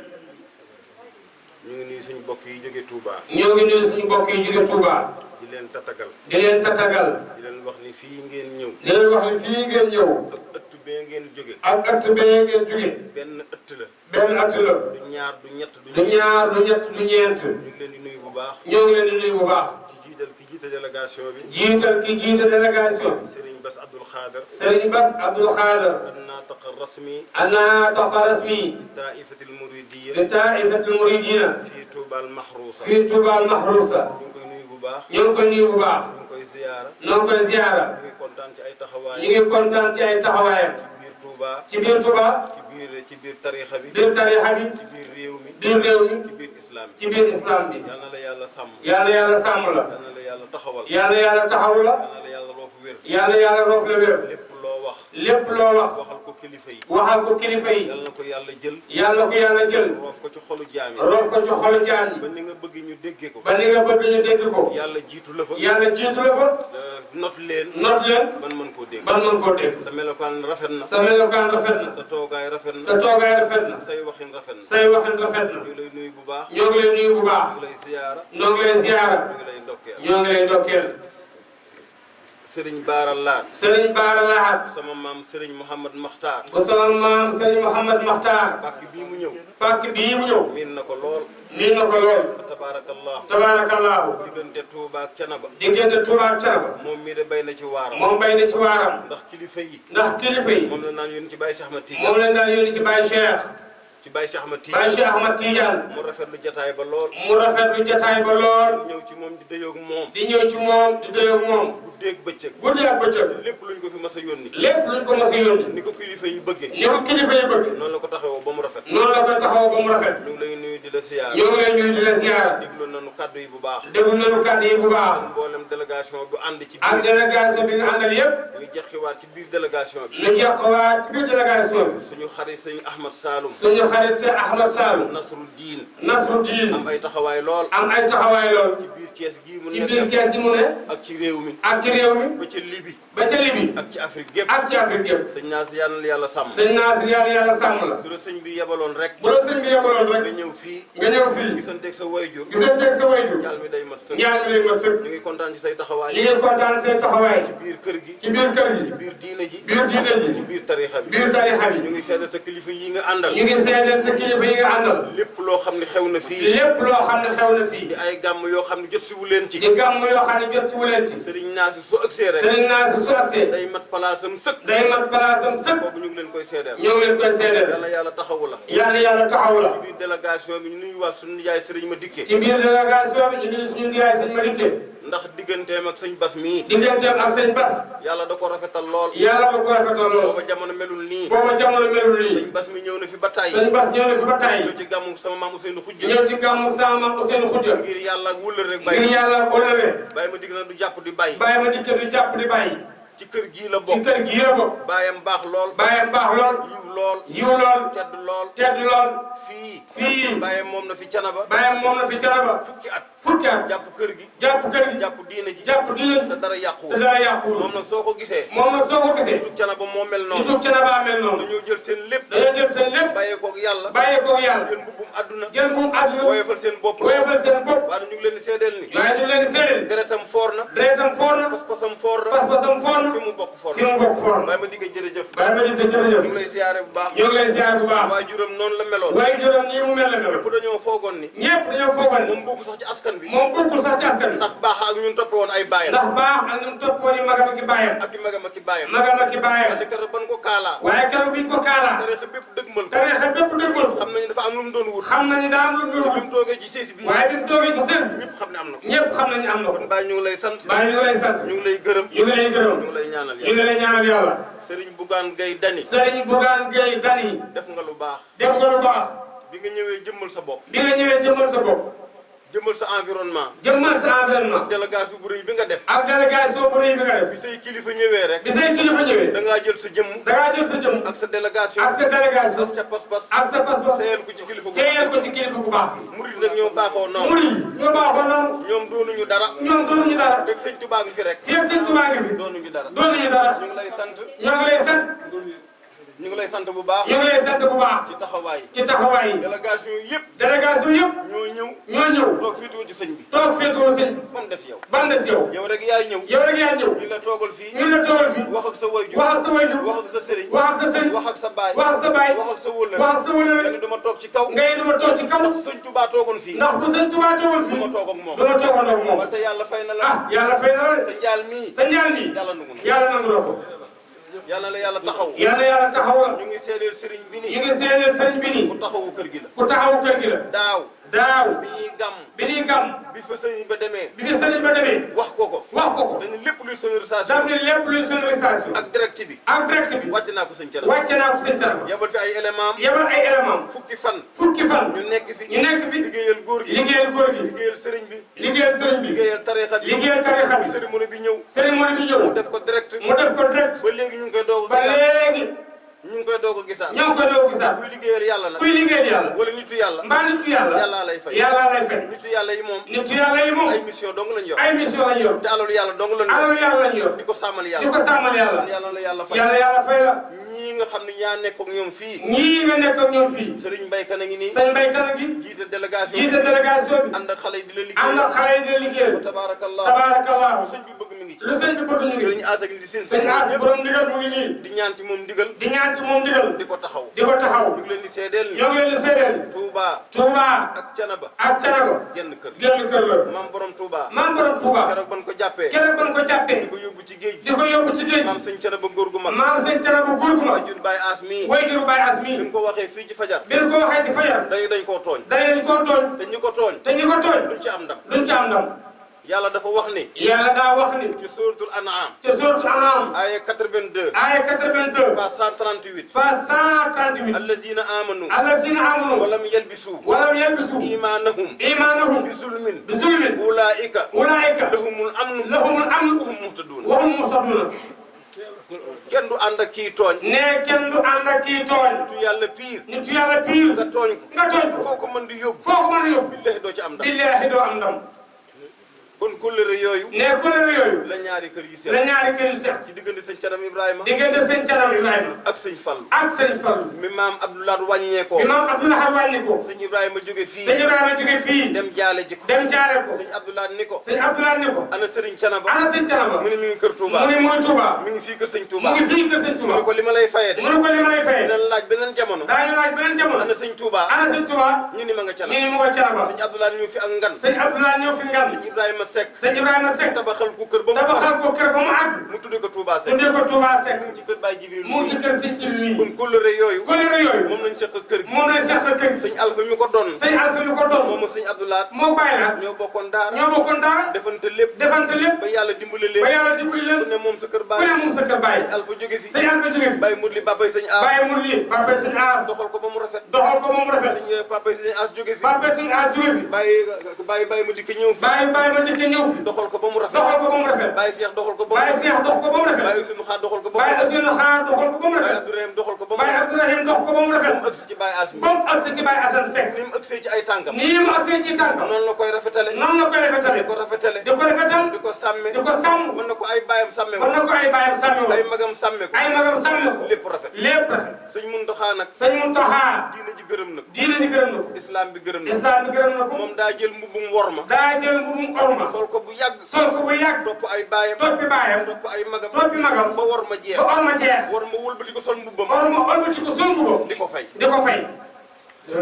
ñu ngi nuyu suñu mbokk yi jóge Touba. ñoo ngi nuyu suñu mbokk yi jóge Touba. di leen tatagal. di leen tatagal. di leen wax ni fii ngeen ñëw. di leen wax ni fii ngeen ñëw. ak ëtt bee ngeen jóge. ak ëtt bee ngeen jóge. benn ëtt la. benn ëtt la. du ñaar du ñett du ñaar du ñett du ñeent. ñu ngi leen di nuyu bu baax. ñoo ngi leen di nuyu bu baax. ci jiital ki jiite délégation bi. jiital ki jiite délégation. Serigne Bass Abdoul Khader. Serigne Bass Abdoul Khader. الناطق الرسمي الناطق الرسمي لطائفة المريدية لطائفة المريدين في توبا المحروسة. في توبا المحروسة. ñu ngi koy nuyu bu baax. ñoo ngi koy nuyu bu baax. ñu ngi koy ziyaara. ñoo ngi koy ziyaara. ñu ngi kontaan ci ay taxawaayam. ñu ngi kontaan ci ay taxawaayam. ci biir Touba. ci biir Touba. ci biir tariixa bi. biir tariixa bi. ci biir réew mi. biir réew mi. ci biir islam bi. ci biir islam bi. yal na la yàlla sàmm. yal na yàlla sàmm la. yal na la yàlla taxawal. yal na yàlla taxaw la. yal na la yàlla roofu wér. yal na yàlla roof la wér. lépp loo wax. lépp loo wax. waxal ko kilifa yi. waxal ko kilifa yi. yal na ko yàlla jël. yàlla ko yàlla jël. roof ko ci xolu jaam yi. roof ko ci xolu jaam yi. ba ni nga bëgg ñu déggee ko. ba ni nga bëgg ñu dégg ko. yàlla jiitu la fa. yàlla jiitu la fa. not leen. not leen. ban mën koo dégg. ban mën koo dégg. sa melokaan rafet na. sa melokaan rafet na. sa toogaay rafet na. sa toogaay rafet na. say waxin rafet na. say waxin rafet na. ñu ngi lay nuyu bu baax. ñoo ngi lay nuyu bu baax. ñu ngi lay ziyaara. ñoo ngi lay ziyaara. ñu ngi lay ndokkeel. ñoo ngi lay ndokkeel. Serigne Baara Laat. Serigne Baara Laat. sama maam Serigne Mouhamad Makhtar. bu sama maam Serigne Mouhamad Makhtar. pàkk bii mu ñëw. pàkk bii mu ñëw. miin na ko lool. miin na ko lool. fa tabaarakallahu. tabaarakallaahu. diggante Touba ak Canaba. diggante Touba ak Canaba. moom mii de bay na ci waaram. moom bay na ci waaram. ndax kilifa yi. ndax kilifa yi. moom la naan yónni ci Baye Cheikh Ahmad Tidiane. moom lañ daan yónni ci Baye Cheikh. ci Baye Cheikh Ahmad Baye Tidiane. Cheikh Ahmad Tidiane. mu rafetlu jataay ba lool. mu rafetlu jotaay ba lool. ñëw ci moom di dayoog moom. di ñëw ci moom di doyoog moom. guddeeg bëccëg. guddi ak bëccëg. lépp luñ ko fi mas a yónni. lépp luñ ko mos a yónni. ni ko kilifa yi bëggee. ni ko kilifa yi bëgg. noonu la ko taxawoo ba mu rafet. noonu la koy taxaw ba mu rafet. ñu ngi lay nuyu di la siyaar. ñoo ngi leen nuyu di la ziyaara. déglu nañu kaddu yi bu baax. déglu nañu kàddu yi bu baax. mboolem délégation bu ànd ci ak biir. délégation bi nga àndal yépp. ñu jexiwaat ci biir délégation bi. ñu jeqwaat ci biir délégation bi. suñu xarit sëñ Ahmad Saloum. suñu xarit Cheikh Ahmad Saloum. Nasru Diin. Nasru Diin. am ay taxawaay lool. am ay taxawaay lool. ci biir Thiès gii mu ci nekk. biir kees gi mu ne. ak ci réew mi. ak ci réew mi. ba ca Libi. ba ca Libi. ak ci Afrique gépp. ak ci Afrique yëpp. sëñ Naas yal na yàlla sàmm. sëñ Naasir yàlla sàmm la. su la sëñ bi yebaloon rek. bu la sëñ bi yebaloon nga rek. ñëw fii. nga ñëw fii. gisanteeg sa wayjur. gisanteeg sa wayjur. yàlla mi day mat sëkk. ñaan mi lay mat sëkk. ñu ngi kontaan ci say taxawaay. ñu ngi kontaan seen taxawaay. ci biir kër gi. ci biir kër gi. ci biir diine ji. biir diine ji. ci biir tariixa bi. biir tariixa bi. ñu ngi seedal sa kilifa yi nga àndal. ñu ngi seedeel sa kilifa yi nga àndal. lépp loo xam ne xew na fii. lépp loo xam ne xew na fii. di ay gàmm yoo xam ne jot si wu leen ci. di gàmm yoo xam ne jot ci wu leen ci. Sëriñ Naasi su ëgsee rek. Sëriñ Naasir su agsee. day mat palaasam sëkk. day mat palaasam sëkk. kooku ñu ngi leen koy seedeel. ñoo ngi leen koy seedeel. yàlla yàlla taxawu la. yàlla taxaw la. ci biir délégation bi ñu nuyuwaat suñu nijaay sëriñ ma dikke ci biir délégation bi ñu nuyu suñu nijaay sëñ ma dikke ndax digganteem ak sëñ Bas mii digganteem ak sëñ Bas yàlla da ko rafetal lool yàlla da ko rafetal lool booba jamono melul nii booba jamono melul nii sëñ Bas mi ñëw na fi ba tàyyi sëñ Bas ñëw na fi ba tàyyi ñëw ci gàmmu sama maam Ousseynou Khoudia ñëw ci gàmmu sama maam Ousseynou Khoudia ngir yàlla ak wëllër rek ngir yàlla wëllëre bàyyi ma digg na du jàpp di bàyyi bàyyi ma dikke du jàpp di bàyyi ci kër gii la ci bokk kër gii la bokk bàyyam baax lool bàyyam baax lool yiw lool yiw lool tedd lool tedd lool fii bàyyam moom na fi canaba bàyyam moom na fi canaba fukki at jàpp kër gi jàpp kër gi jàpp diine ji jàpp diine ji te dara yàquwul te dara yàquwul moom nag soo ko gisee moom nag soo ko gisee nituk canaba moo mel ñu noonu tug canaba mel noonu dañoo jël seen lépp dañoo jël seen lépp bàyyee koog yàlla bàyyee koog yàlla jël mbubbum àdduna jël bu àdduna woyofal seen bopp woyofal seen bopp waaye ñu ngi leen di seedeel ni waaye ñu leen di seedeel deretam foor na deretam foor na pas-pasam foor na pas-pasam foor na fi mu bokk foor fi mu bokk foor na bàyyi ma digg jërëjëf bàyyi ma dikke jërëjëf ñu ngi lay siyaare bu baax ñu ngi lay ziar bu baax waaye juróom noonu la meloon waaye juróom nii mu mel la mel ñëpp dañoo foogoon ni ñëpp dañoo foogoon moom bokk sax ci askan bi moom bokkul sax ci askan bi ndax baax ak ñun toppe woon ay bàyyam ndax baax ak ñun toppoon yi magam ak i bàyyam ak i magam ak i bàyyam magam ak i bàyyam wante keroog ban ko kaalaa waaye keroog biñ ko kaalaa tarixa bépp dëgmal ko tarixa bépp dëgmal ko xam nañu dafa am lu mu doon wut xam nañu daa am lu ñu bi mu toogee ci siis bi waaye bi mu toogee ci sës ñëpp xam ne am na ko ñëpp xam nañu am na ko kon bàyyi ñu ngi lay sant bàyyi ñu ngi lay sant ñu ngi lay gërëm ñu ngi lay gërëm ñu ngi lay ñaanal ñu ngi yàlla lay ñaanal yàlla Serigne Bougane Gueye Dany Serigne Bougane Gueye Dany def nga lu baax def nga lu baax bi nga ñëwee jëmmal sa bopp bi nga ñëwee jëmmal sa bopp jëmmal sa environnement jëmmal sa environnement délégation bu rëy bi nga def ak délégation bu rëy bi nga def bi say kilifa ñëwee rek bi say kilifa ñëwee da ngaa jël sa jëmm da ngaa jël sa jëm ak sa délégation ak sa délégation ak sa pas-pas ak sa pas-pas seeyal ko ci kilifa seeyal ko ci kilifa bu baax murid nag ñoo baaxoo noonu murid ñoo baaxoo noonu ñoom doonuñu dara ñoom doonuñu dara fekk sëñ Tuubaa ngi fi rek fii ak sëñ Tuubaa ngi fi doonuñu dara doonuñu dara ñu ngi lay sant ñoo ngi lay sant ñu ngi lay sant bu baax ñu ngi lay sant bu baax ci taxawaay ci taxawaay yi délégation yëpp délégation yëpp ñoo ñëw ñoo ñëw toog féetewoo ci sëñ bi toog féetewoo sëñ bi ba mu des yow ba mu des yow yow rek yaay ñëw yow rek yaa ñëw ñu la toogal fii ñu la toogal fii wax ak sa wayjur wax ak sa wayjur wax ak sa sëriñ wax ak sa sëriñ wax ak sa baay wax ak sa baay wax ak sa wëllëre wax ak sa wëllëre nga ne duma toog ci kaw ngay duma toog ci kaw ndax sëñ Tuubaa toogoon fii ndax bu sëñ Tuubaa toogal fii duma toog ak moom duma toogandoo ak moom wante yàlla fay na la ah yàlla fay na la sa njaal mii sa njaal mi yàlla nangu na yàlla nangu na ko yàlla la yàlla taxaw yàlla yàlla taxaw la ñu ngi seedeel sëriñ bi ñu ni ngi seedeel sëriñ bi nii ku taxawu kër gi la ku taxawu kër gi la daaw daaw bi ñuy gàmm bi ñuy gàmm bi fa sëriñ ba demee bi fi sëriñ ba demee wax ko ko wax ko ko dañu lépp luy sonorisation daf ne lépp luy sonorisation ak direct bi ak direct bi wàcc naa ko sëñ Thiel wàcce naa ko sëñ Thiel yebal fi ay élément yebal ay élément fukki fan fukki fan ñu nekk fi ñu nekk fi liggéeyal góor gi liggéeyal góor gi liggéeyal sëriñ bi liggéeyal sëriñ bi liggéeyal tarixa bi liggéeyal tarixa bi cérémonie bi ñëw cérémonie bi ñëw mu def ko direct mu def ko direct ba léegi ñu ngi koy doog a ba gisaat léegi ñu ngi koy doog a gisaat ñoo ngi koy doog gisaat kuy liggéeyal yàlla nag kuy liggéeyal yàlla wala nitu yàlla mbaa nitu yàlla yàllaa lay fay yàlla lay fay nitu yàlla yi moom nitu yàlla yi moom ay mission dong lañ yor ay mission lañ yor te alalu yàlla dong lañ yor alalu yàlla lañ yor di ko sàmmal di yàlla ko sàmmal yàlla yàlla la yàlla fay yàlla fay la ñii nga xam ne ñaa nekk ak ñoom fii ñii nga nekk ak ñoom fii Serigne Mbaye Kane a ngi nii sëñ Mbaye Kane gi jiite délégation jiite délégation bi ànd ak xale yi di la ànd liggéey ak xale yi di liggéey tabaarakallah tabaarakallah sëñ bi bëgg mi ngi ci lu sëñ bi bëgg ñu ngi Serigne As ak di seen sëñ As yëpp borom ndigal mu ngi nii di ñaan ci moom ndigal di ñaan ci moom ndigal di ko taxaw di ko taxaw ñu ngi leen di seedeel ni ñoo ngi leen di seedeel Touba Touba ak Canaba ak Canaba genn kër génn kër la maam borom Touba maam borom Touba keroog ban ko jàppee keroog ban ko jàppee di ko yóbbu ci géej di ko yóbbu ci géej maam sëñ Canaba góor gu mag maam sëñ Canaba góor gu mag jur Baye As mii way juru Baye As mii bi mu ko waxee fii ci fajar bi ko waxee ci fajar dañ koo tooñ dañ koo tooñ te ñu ko tooñ te ñi ko tooñ duñ ci am ndam duñ ci am ndam yàlla dafa wax ni yàlla daa wax ni ci suratul an'am ci sourate An'am aya 82 aya 82 pas 138 fa 138 allazina amanu allazina amanu walam yalbisu walam yalbisu imanahum imanahum bi zulmin bi zulmin ulaika ulaika lahumul amnu lahumul amnu wa hum muhtadun wa hum muhtadun kenn du ànd ak kii tooñ ne kenn du ànd ak kii tooñ tu yàlla piir nitu yàlla piir nga tooñ ko nga tooñ ko foo ko mën di yóbbu foo ko mën a yóbbu billahi doo ci am ndam billahi doo am ndam kon kóllëre yooyu ne kóllëre yooyu la ñaari kër yi la seet ñaari kër yu seq ci diggante sëñ Canam Ibrahima diggante sëñ Canam Ibrahima ak sëñ Fallu ak sëñ Fallu mi maam Abdoulaye wàññeekoo bi maam Abdoulaye wàññi ko sëñ Ibrahima jóge fii sëñ Ibrahima jóge fii dem jaale ji ko dem jaare ko sëñ Abdoulaye ni ko sëñ Abdoulaye ni ko ana sëriñ Canaba ana sëñ Canaba mu ne mi ngi kër Touba mu ne mooy Touba mi ngi fii kër sëñ mu Touba ngi fii kër sëñ mu Touba ne ko li ma lay fayee de mu ne ko li ma lay fayee dinañ laaj beneen jamono daañu laaj beneen jamono ana sëñ Touba ana sëñ Touba ñu ni ma nga ñu Canaba ni mu nga Canaba sëñ Abdoulaye ñu fi ak ngan sëñ Abdoulaye ñëw fi ngan sëñ Ibrahima Seck sëñ Ibrahima Seck tabaxal ko kër ba mu tabaxal ko kër ba mu àgg mu tudde ko Touba Seck tuddee ko Touba Seck mu ngi ci kër Baye Jibril mu ngi ci kër sëñ Jibril kon kóllëre yooyu kóllëre yooyu moom lañ seq kër gi moom lañ seqal kër gi. sëñ Alpha mi ko doon. sëñ Alpha mi ko doon. moom sëñ Abdoulaat. moo bàyyi la. ñoo bokkoon daara. ñoo bokkoon daara. defante lépp. defante lépp. ba yàlla dimbali leen. ba yàlla dimbali leen. ku ne moom sa kër baay. ku ne moom sa kër baay. sëñ Alpha jóge fi. sëñ Alpha jóge fi. Baye Mourli papay sëñ As. Baye Mourli papay sëñ As. doxal ko ba mu rafet. doxal ko ba mu rafet. sëñ papay sëñ As jóge fi. papay sëñ As jóge fi. Baye ma dikk ñëw fi. Baye ma dikk ñëw fi. doxal ko ba mu rafet. doxal ko ba mu rafet. Baye Cheikh doxal ko ba mu Baye Cheikh dox ko ba mu rafet. Baye Ousseynou Xaar doxal ko ba mu Baye rafet. Ousseynou Xaar doxal ko ba mu Baye rafet. Abdourahim doxal ko ba mu Baye rafet. Abdourahim dox ko ba mu rafet. mu ëgsi ci Baye As mi. ba mu ëgsi ci Baye Assane Seck. ni mu ëgsee ci ay tànkam. nii mu ëgsee ci tànkam. noonu la koy rafetale. noonu la koy rafetale. di ko rafetale. di ko rafetal. di ko sàmme. di ko sàmm. mën na ko ay baayam sàmme ko. mën na ko ay baayam sàmme ko. ay magam sàmme ko. ay magam sàmme ko. lépp rafet. lépp rafet. sëñ Muntaxa nag. sëñ Muntaxa. diine ji gërëm na ko. diine ji gërëm na ko. islam bi gërëm na ko. islam bi gërëm na ko. moom daa jël mbubum worma. daa jël mbubum orma. sol ko bu yàgg. sol ko bu yàgg. topp ay baayam. toppi baayam. topp ay magam. toppi magam. ba worma jeex. ba orma jeex. worma wëlbati ko sol mbubam. orma wëlbati ko sol mbubam. di ko fay. di ko fay.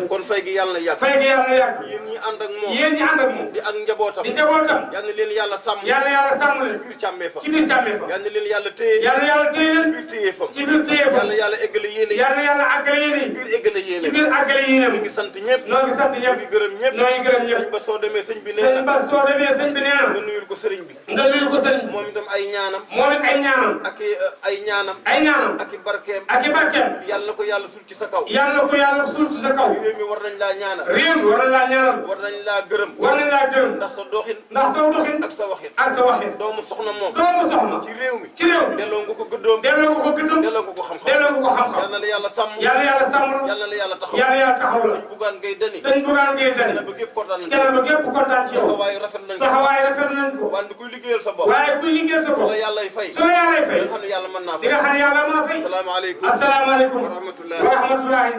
kon fay gi yàlla na yàgg. fay gi yàlla na yàgg. yéen ñi ànd ak moom. yéen ñi ànd ak moom. di ak njabootam. di njabootam. yal na leen yàlla sàmm. yàlla sàmm leen. ci biir càmmee fa. ci biir càmmee fa. yal na leen yàlla téye. yàlla téye leen. ci biir téye fam. ci biir téye fam. yàlla eggale yéene. yàlla àggale yéene. ci biir eggale yéene. ci biir àggale yéene. ñu ngi sant ñëpp. noo ngi sant ñëpp. ñu ngi gërëm ñëpp. noo ngi gërëm ñëpp. sëñ ba soo demee sëñ bi nee sëñ na. ba soo demee sëñ bi nee na. nga nuyul ko sëriñ bi. nga nuyul ko sëriñ bi. moom itam ay ñaanam. moom it ay ñaanam. ak ay ñaanam. ay ñaanam. ak i barkeem. ak i barkeem. yàlla na ko yàlla sul ci sa kaw. yàlla ko yàlla sul ci sa kaw. réew mi war nañ laa ñaanal. réew mi war nañ laa ñaanal. war nañ laa gërëm. war nañ laa gërëm. ndax sa doxin. ndax sa doxin. ak sa waxin. ak sa waxin. doomu soxna moom. doomu soxna. ci réew mi. ci réew mi. delloo nga ko gëddoom. delloo nga ko gëddoom. delloo nga ko xam-xam. delloo nga ko xam-xam. yal na la yàlla sàmm. yàlla yàlla sàmm. yal na la yàlla taxaw. yàlla yàlla taxaw la. sëñ Bougane Gueye Dany. sëñ Bougane Gueye Dany. ba gépp kontaan nañ. ba gépp kontaan ci yow. taxawaay rafet nañ ko. taxawaay rafet nañ ko. wante kuy liggéeyal sa bopp. waaye kuy liggéeyal sa bopp. su la yàllay fay. su la yàllay fay. di nga xam ne yàlla mën naa di fay. nga xam ne yàlla mën naa fay. asalaamaaleykum. asalaamaaleykum. wa rahmatullahi. wa rahmatullahi.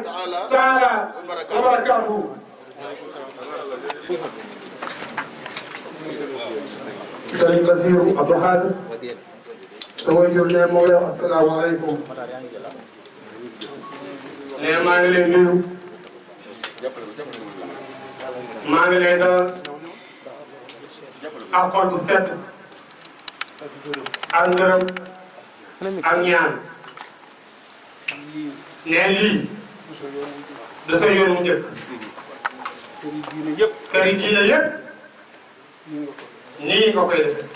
taala wa barakaatuhu. Sëriñ Basiru Abdou Khadre sa waajur ne moo lay wax asalaamaaleykum. nee maa ngi lay nuyu. maa ngi lay dalal ak xol bu sedd ak ngërëm ak ñaan. nee lii da sa yoon mu njëkk. kër yi diine yëpp nii nga koy defee.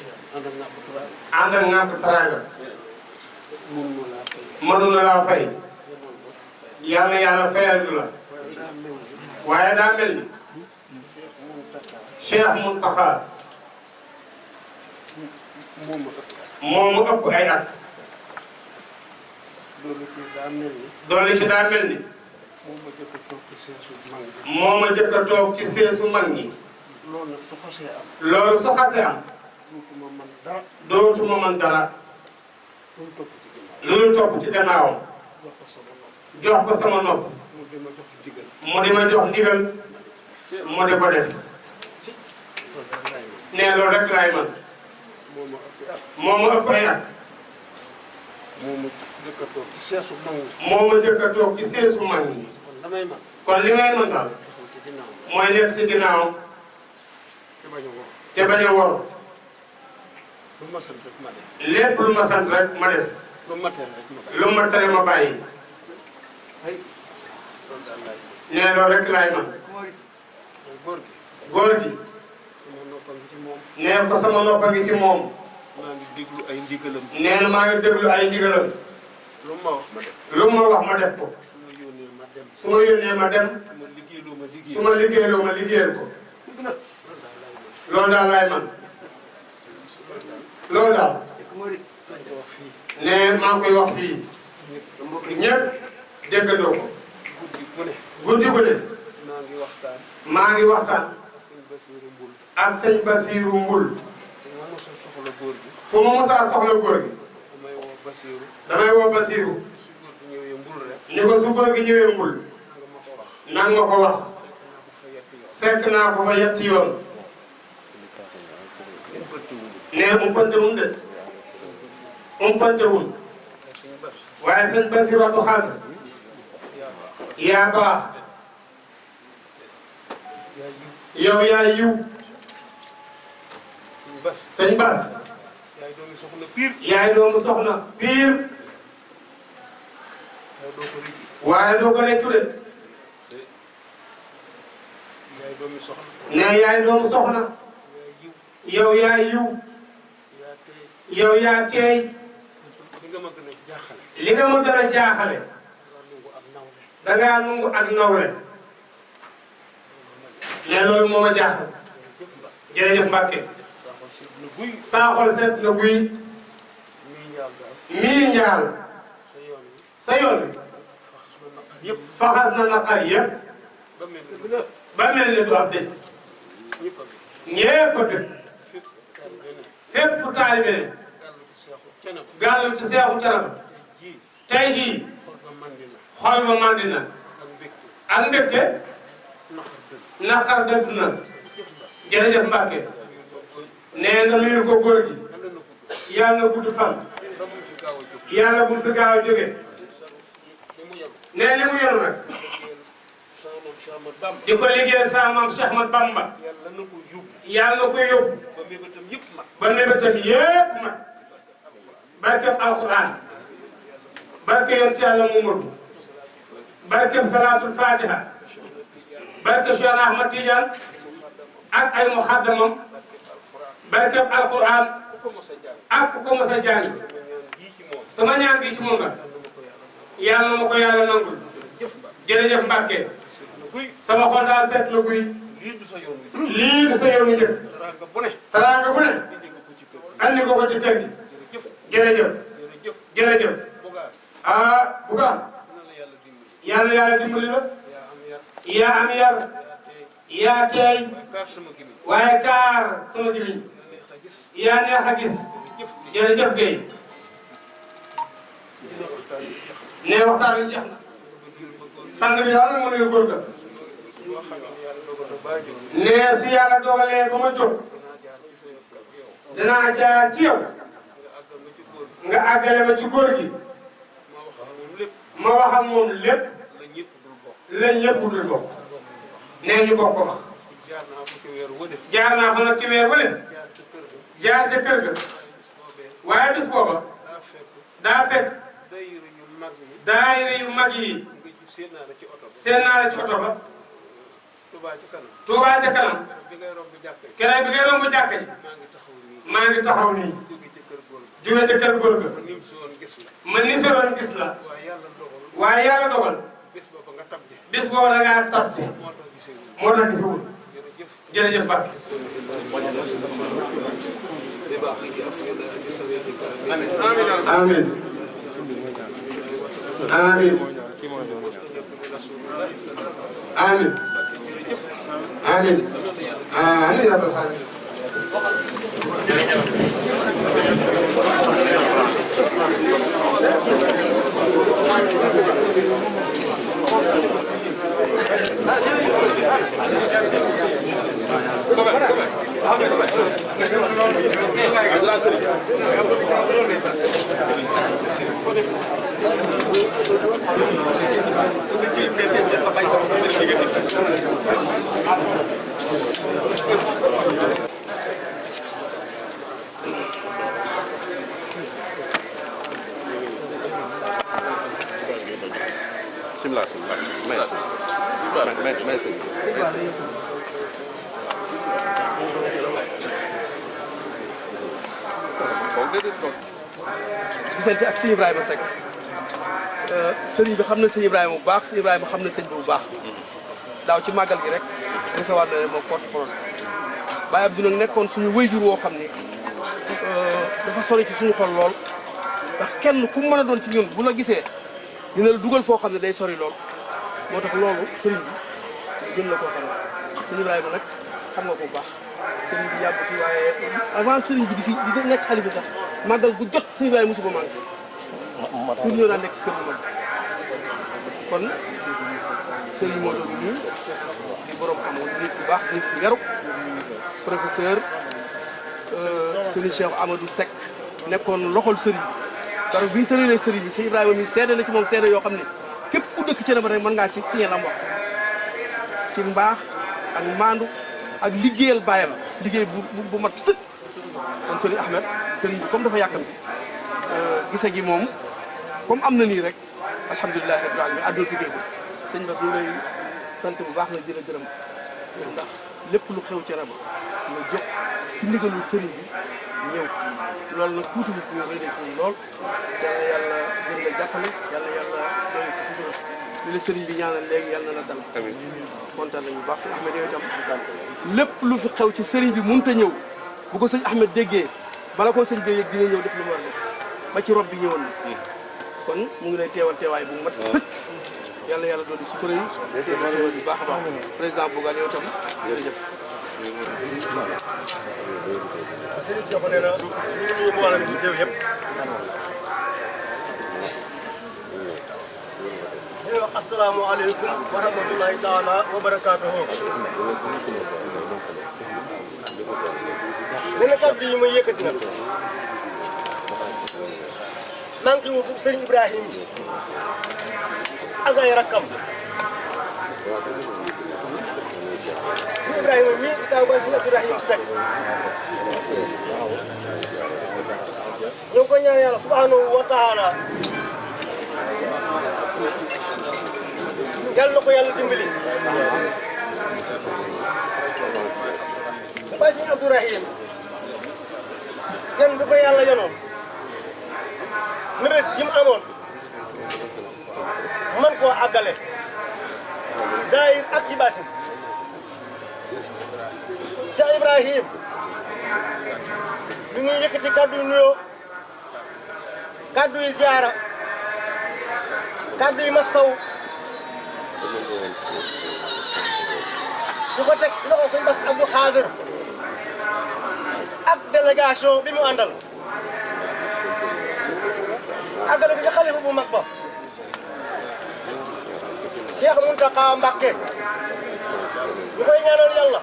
ànd ak ñàkk teraanga. mënu na laa fay. yàlla yàlla fayal la. waaye daa mel ni Cheikh Mountakha moomu ëpp ay at. doole ci daa mel ni moo ma jëkk a toog ci seesu mag ñi. loolu su xasee am. dootuma man dara. loolu topp ci gannaawam. jox ko sama nopp. mu di ma jox ndigal. mu di ko def. nee loolu rek laay man. moo ma ëpp ay at. moo ma jëkk a toog ci seesu mag ñi. kon li may mën daal. mooy nekk ci ginnaawam. te bañ a wor. lépp lu ma sant rek ma def. lu ma tere ma bàyyi. nee loolu rek laay man. góor gi. nee ko sama noppa ngi ci moom. nee na maa ngi déglu ay ndigalam. lu ma wax ma def ko. su ma yónnee ma dem. su ma liggéeyloo ma liggéeyal ko. loolu daal laay man. loolu daal. nee maa ngi koy wax fii. ñëpp déggandoo ko. guddi gu ne. maa ngi waxtaan. ak sëñ Basiru Mbul. fu ma mosaa soxla góor gi. damay woo Basiru. ni ko su góor gi ñëwee Mbul. nang ma ko wax. fekk naa ko fa yetti yoon. nee umpante wun de. umpante wun. waaye sëñ Basiru Abdou Khadre. yaa baax. yow yaa yiw. sëñ Bas. yaay doomu soxna piir. waaye doo ko reccu de. ne yaay doomu soxna yow yaa yiw yow yaa teey li nga ma gën a jaaxale dangaa nungu ak nawle ne loolu moo ma jaaxal jërëjëf Mbàkke saa xol seet na guy mii njaal sa yoon bi faxas na naqar yëpp ba mel ni du ab dëj ñépp a dëj fépp fu taalibe ne gàllu ci seexu Canaba tey jii xol ba mandi na ak mbégte naqar dëdd na jërëjëf Mbàkke nee nga nuyul ko góor gi yàlla na gudd fan yàlla bu fi gaaw a jóge nee li mu yor nag di ko liggéey sa maam Cheikh Ahmad Bamba yàlla na ko yóbbu ba mébétam yépp mat barkeb alquran barke yonent yàlla Muhammadu barkeb salaatul fatiha barke Cheikh Ahmad Tidiane ak ay muxaddamam barkeb alquran ak ku ko mos a jàng sama ñaan gi ci moom nga yàlla na ma ko yàlla nangul jërëjëf Mbàkke sama xol daal seet na guy lii du sa yoonu njëkk teraanga bu ne andi ko ko ci kër gi jërëjëf jërëjëf ah Bougane yàlla dimbali la yaa am yar yaa teey waaye kaar sama gimiñ yaa neex a gis jërëjëf Guèye ne waxtaan wi jeex na sang bi daal moo nuyu góor ga ne si yàlla dogalee ba ma jóg danaa jaar ci yow nga àggale ma ci góor gi ma wax ak moom lépp la ñëpp dul bokk nee ñu bokk ko wax jaar naa fa nag ci weer wële jaar ca kër ga waaye bis booba daa fekk daayira yu mag yi seen naa la ci oto ba Touba ca kanam keroog bi ngay romb jàkka ji maa ngi taxaw nii jóge ca kër góor ga ma ni soroon gis la waaye yàlla dogal bis booba da ngaa tabte moo tax gisewul jërëjëf Mbàkke amiin amiin amiin amiin amiin yaa rabbal aalamiin gisante ak sëñ Ibrahima Seck sëriñ bi xam na sëñ Ibrahima bu baax sëñ Ibrahima xam na sëñ bi bu baax daaw ci màggal gi rek recevoir na moom porte-parole Baye Abdou nag nekkoon suñu wayjur woo xam ni dafa sori ci suñu xol lool ndax kenn ku mën a doon ci ñun bu la gisee dina la dugal foo xam ne day sori lool moo tax loolu sëriñ bi gën la koo xam sëñ Ibrahima nag xam nga ko bu baax sëriñ bi yàgg fi waaye avant sëriñ bi di nekk xalifa sax màggal gu jot sëñ Ibrahima mosu ko manqué pour ñëw daan nekk ci kër bu mag kon sëriñ moo doon nii di borom xam nit bu baax nit bu yaru professeur sëriñ Cheikh Amadou Seck nekkoon loxol sëriñ keroog bi ñu tëralee sëriñ bi sëñ Ibrahima mi seede na ci moom seede yoo xam ne képp ku dëkk ci na ba rek mën ngaa si signé lam wax ci mbaax ak maandu ak liggéeyal baayam liggéey bu mat sëkk kon sëriñ Ahmed sëriñ bi comme dafa yàkkamti gise gi moom comme am na nii rek alhamdulilah rabbil alamin àdduna liggéey bi sëñ Bass ñu lay sant bu baax na jërë gërëm ndax lépp lu xew ca raba nga jóg ci ndigalu sëriñ bi ñëw loolu nag tuuti ci nga rëy nañ lool yàlla gën la jàppale yàlla doy si sutura li la sëriñ bi ñaanal léegi yàlla na la dal kontaan nañu bu baax sëñ Ahmed yow itam lépp lu fi xew ci sëriñ bi mënut a ñëw bu ko sëñ Ahmed déggee bala koo sëñ bi yëg dina ñëw def lu mu war def ba ci rob bi ñëwoon na kon mu ngi lay teewal teewaay bu mat sëkk yàlla doon di sutura yi teewal bu baax a baax président Bougane yow itam jërëjëf sëriñ Cheikh nee na ñu ngi nuyu mboolem ñu teew yëpp ñu wax asalaamaaleykum wa rahmatulahi taala wa barakaatuhu nee na kàddu yi may yëkkati nag maa ngi wutu sëriñ Ibrahima ak ay rakkam sëriñ Ibrahima mii di taw ba sëriñ Ibrahima Seck ñoo ngi koy ñaan yàlla subhanahu wa taala yàlla na ko yàlla dimbali ba sëriñ Abdourahim yan bi ko yàlla yonoon mébét ji mu amoon man koo àggale zahir ak ci baatin Cheikh Ibrahim mi ngi yëkkati kàddu yu nuyoo kàddu yu ziara kàddu yu masaw di ko teg loxo sëñ Bass Abdou Khadir ak délégation bi mu àndal àggale ko ci xalifa bu mag ba Cheikh Mountakha Mbacké ñu koy ñaanal yàlla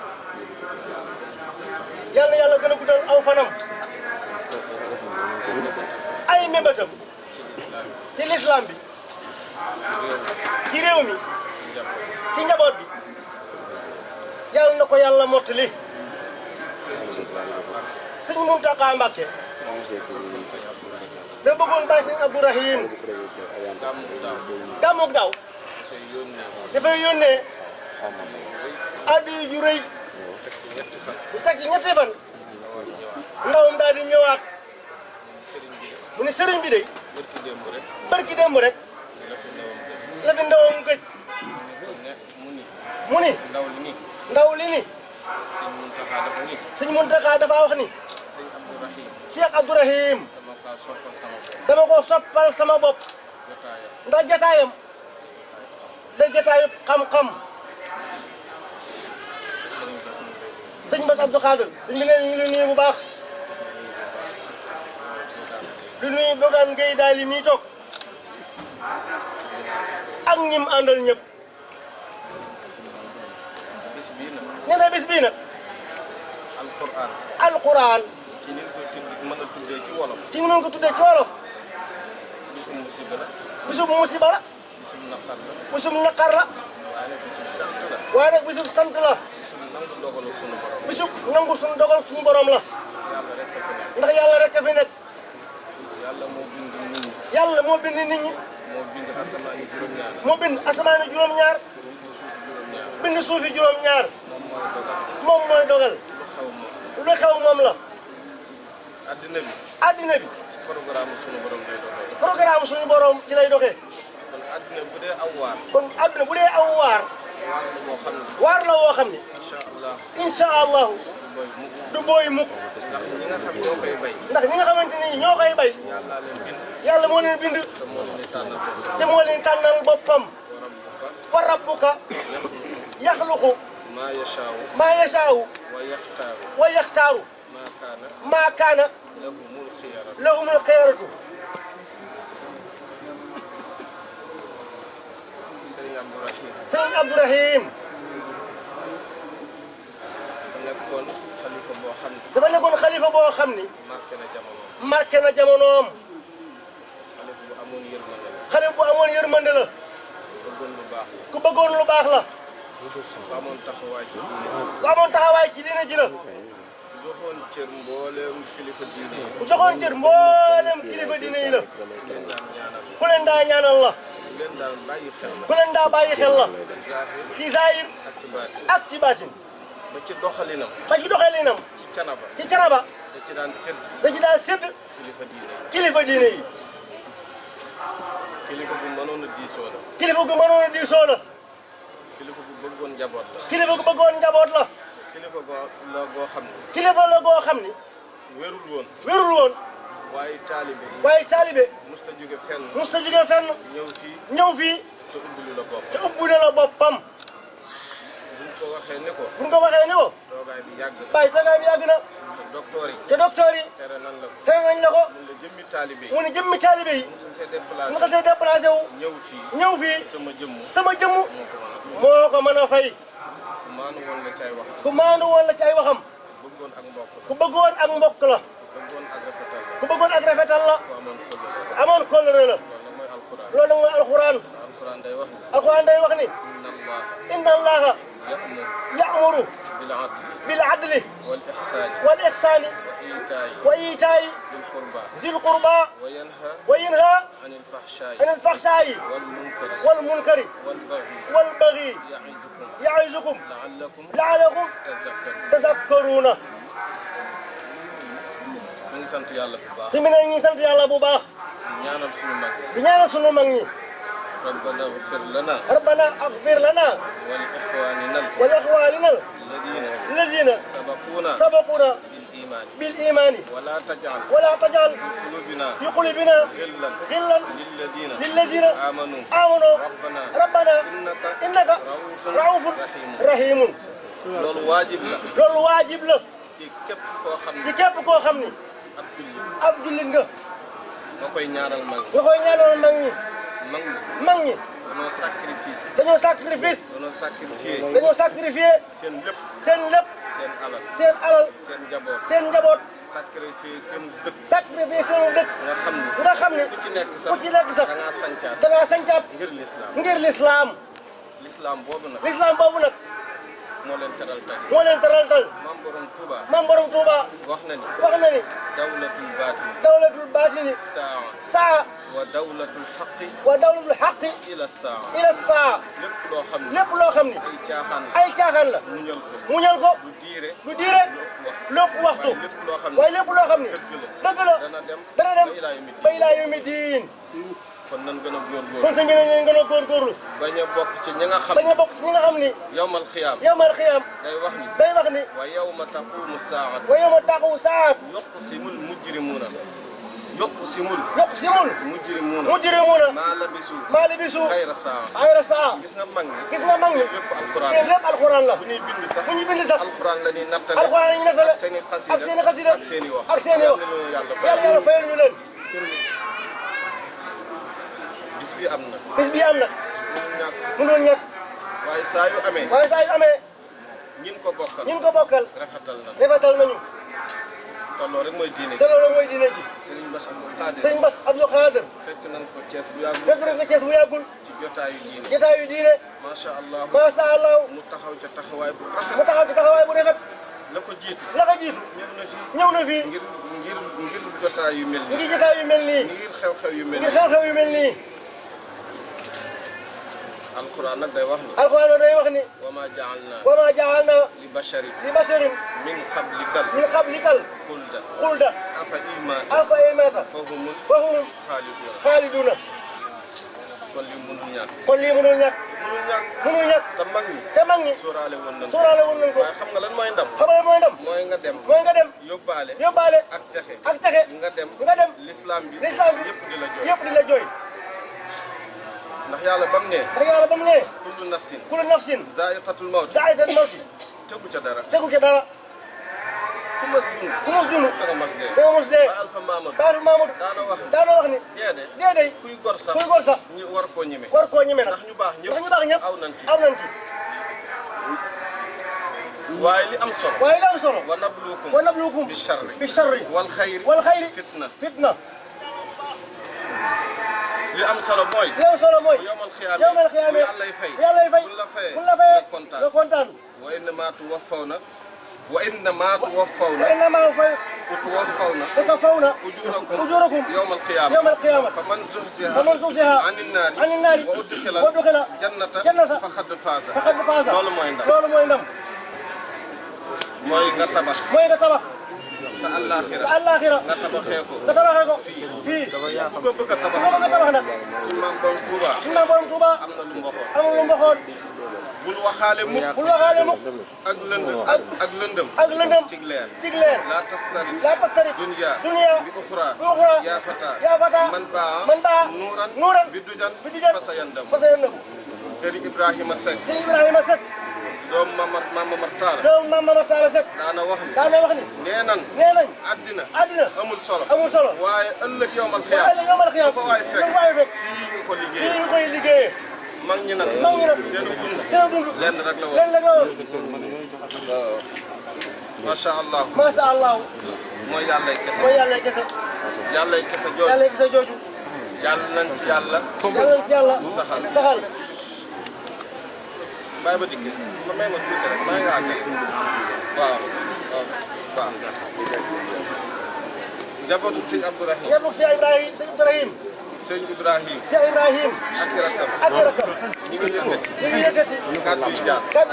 yàlla gën a guddal aw fanam ay mébétam ci l'islam bi ci réew mi ci njaboot bi yàlla na ko yàlla mottali sëñ Mountakha Mbacké da bëggoon bàyyi sëñ Abdourahim gàmmug daaw dafay yónnee addi yu rëy bu teg ci ñetti fan ndawam daal di ñëwaat mu ne sëriñ bi de barki démb rek la fi ndawam gëj mu ni ndaw li ni sëñ Mountakha dafa wax ni Cheikh Abdourahim dama ko soppal sama bopp ndax jataayam da jataayu xam-xam sëñ Bass Abdou Khadir sëñ bi ne ñu ngi nuyu bu baax di nuyu Bougane Gueye daal yi mii toog ak ñim àndal ñëpp nee na bis bii nag alquran ci ni ko tuddee ci wolof bisub musiba la bisub naqar la waaye nag bisub sant la bisub nangu suñu dogal suñu borom la ndax yàlla rek a fi nekk yàlla moo bind nit ñi moo bind asamaani juróom-ñaar bind suufi juróom-ñaar moom mooy dogal lu xew moom la addina bi programme suñu borom ci lay doxee kon addina bu dee aw waar waar la woo xam ne incha allahu du booy mukk ndax ñi nga xamante ni ñoo koy bay yàlla moo leen bind te moo leen tànnal boppam wa rabbuka yaxluqu maa yashaawu wa yaxtaaru maa kaana lahumul xiyaratu sëñ Abdourahim dafa nekkoon xalifa boo xam ni marqué na jamonoom xalifa bu amoon yërmande la ku bëggoon lu baax la ku amoon taxawaay ci diine ji la ku joxoon cër mboolem kilifa diine yi la ku leen daa ñaanal la ku leen daa bàyyi xel la ci zahir ak ci baatin ba ci doxalinam ci canaba da ci daan sédd kilifa diine yi kilifa gu mënoon a diisoo la kilifa gu mënoon a diisoo la kilifa gu bëggoon njaboot la kilifa gu bëggoon njaboot la kilifa goo xam ne kilifa la goo xam ni wérul woon waaye taalibe musta jóge fenn ñëw fii te ubbi la boppam buñ ko waxee ne ko toogaay bi yàgg na te docteur yi tere nañ la ko mun la jëmmi taalibe mu ne jëmmi taalibe yi mu ko see déplacé wu ñëw fii sama jëmm moo ko mën a fay ku maandu woon la ci ay waxam ku bëggoon ak mbokk la ku bëggoon ak rafetal la ku amoon kóllëre la loolu nag mooy alxuraan day wax ni inna allaha ya'muru bil adli wal ihsani wa itaa'i zil qurba wa yanha anil fahsha'i wal munkari wal baghi ya'izukum la'allakum tazakkaruna ñu ngi sant yàlla bu baax. ci mi ne ñu ngi sant yàlla bu baax. di ñaanal sunu mag ñi. rabbana ighfir lana. wa li ikhwanina alladhina sabaquna bil imani. wala tajal fi qulubina ghillan lilladhina amanu rabbana innaka ra'ufun rahimun. loolu waajib la. ci képp koo xam ni. ab jullit nga. nga koy ñaanal mag ñi. mag ñi. dañoo sacrifié. seen lépp. seen alal. seen njaboot. sacrifié seen dëkk. nga xam ne. ku ci nekk sax. da ngaa sancaat. ngir lislaam. lislaam boobu nag. moo leen teral tey. maam borom Touba. wax na ni. dawlatul baatini. saa. wa dawlatul xaqi. ila saa. lépp loo xam ni. ay caaxaan la. muñal ko. du diire. lépp waxtu. waaye lépp loo xam ni. dëgg la. dana dem ba ilaa yawmi diin. kon nan gën a góorgóorlu. kon sëñ bi nañ gën a góorgóorlu. bañ a bokk ci ñi nga xam ni. yawmal xiyaam. day wax ni. wa yawma taqumu saa'atu. yuqsimul mujrimuuna. mujrimuuna. maa labisu. xayra saa. gis nga mag ñi. seen lépp alxuraan la. bu ñuy bind sax. alxuraan la ñuy nattale. ak seen i xasida. ak seen i wax. yàlla fayal ñu leen. bis bi am na. mënul ñàkk. waaye saa yu amee. ñin ko bokkal. rafetal nañu. te loolu rek mooy diine ji. Serigne Bass Abdou Khadir. fekk nañ ko Thiès bu yàggul. ci jotaayu diine. macha allah. mu taxaw ca taxawaay bu rafet. la ko jiitu. ñëw na fi. ngir jotaay yu mel nii. ngir xew-xew yu mel nii. alquran nag day wax ni. wa ma ja'alna. li basharin. min qablikal. xulda. afa imata. fahum xaaliduna. kon lii mënul ñàkk. te mag ñi. sóoraale woon nañ ko. waaye xam nga lan mooy ndam. mooy nga dem. yóbbaale. ak texe. nga dem. l'islam bi. yëpp di la jooy. ndax yàlla ba mu ne. kullu nafsin. zaa'iqatul mawt. tegu ca dara. ku mos dund. da nga mos dee. ba Alpha Mamadou. daana wax ni. dee kuy gor sax. ñu war koo ñeme. ndax ñu baax ñëpp. aw nañ ci. waaye li am solo. wa nabluukum. bi sharri. wal xayri. fitna. li am solo mooy. yawmal xiyaama. yàlla fay. buñ la fayee nga kontaan. wa innamaa tuwaffawna وتوفون أجوركم يوم القيامة فمن زحزح عن النار وأدخل جنة فقد فاز loolu mooy ndam mooy nga tabax sa àllaaxira nga tabaxee ko fii ku ko bëgg a tabax nag suñu maam borom Touba am na lu mu waxoon bul waxaale mukk ak lëndëm cig leer laa tastari dunya bi uxra yaa fata man baa nuuran bi dujan fasa yandam Serigne Ibrahima Seck doomu Mama Mar Talla Seck daana wax ni nee nañ àddina amul solo waaye ëllëg yowmal xiyaam fa waay fekk fii nga ko liggéeyee mag ñi nag seen dund lenn rek la woon macha allah mooy yàllay kese jooju yàlla nañ ci yàlla saxal bàyyi ba dikk ma may ma tuuti rek maa ngi àggale waaw njabootu sëñ Abdourahim sëñ Ibrahim ak rakam ñi ngi yëkkati kàddu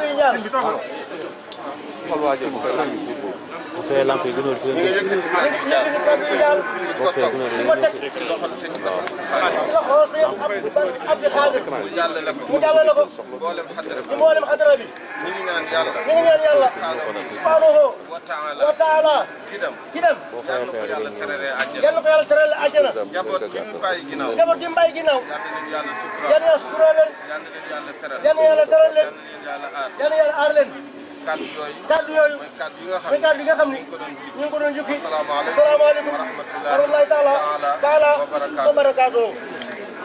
yi ñaan fee lamp yi gënal ñi ngi yëkkati kàddu yi ñaan di ko teg ci loxol sëñ Bass Abdou Khadir mu jàllale ko mboolem xadara bi ñi ngi ñaan yàlla subhanahu wa taala ki dem yàlla na ko yàlla terale àjjana njaboot gi mu bàyyi ginnaaw yàlla sutura leen yàlla teral leen yàlla aar leen kàddu yooyu mooy kàddu yi nga xam ni ñu ngi ko doon jukki asalaamaaleykum wa rahmatullahi taala wa barakaatuh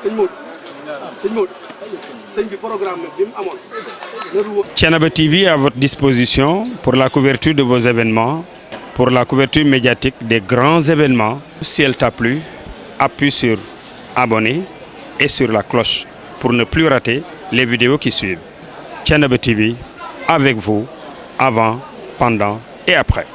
sëñ Modou sëñ bi programme bi mu amoon. Thiénaba TV à votre disposition pour la couverture de vos événements, pour la couverture médiatique des grands événements. Si elle t'a plu, appuie sur abonner et sur la cloche pour ne plus rater les vidéos qui suivent. Thiénaba TV avec vous avant, pendant et après.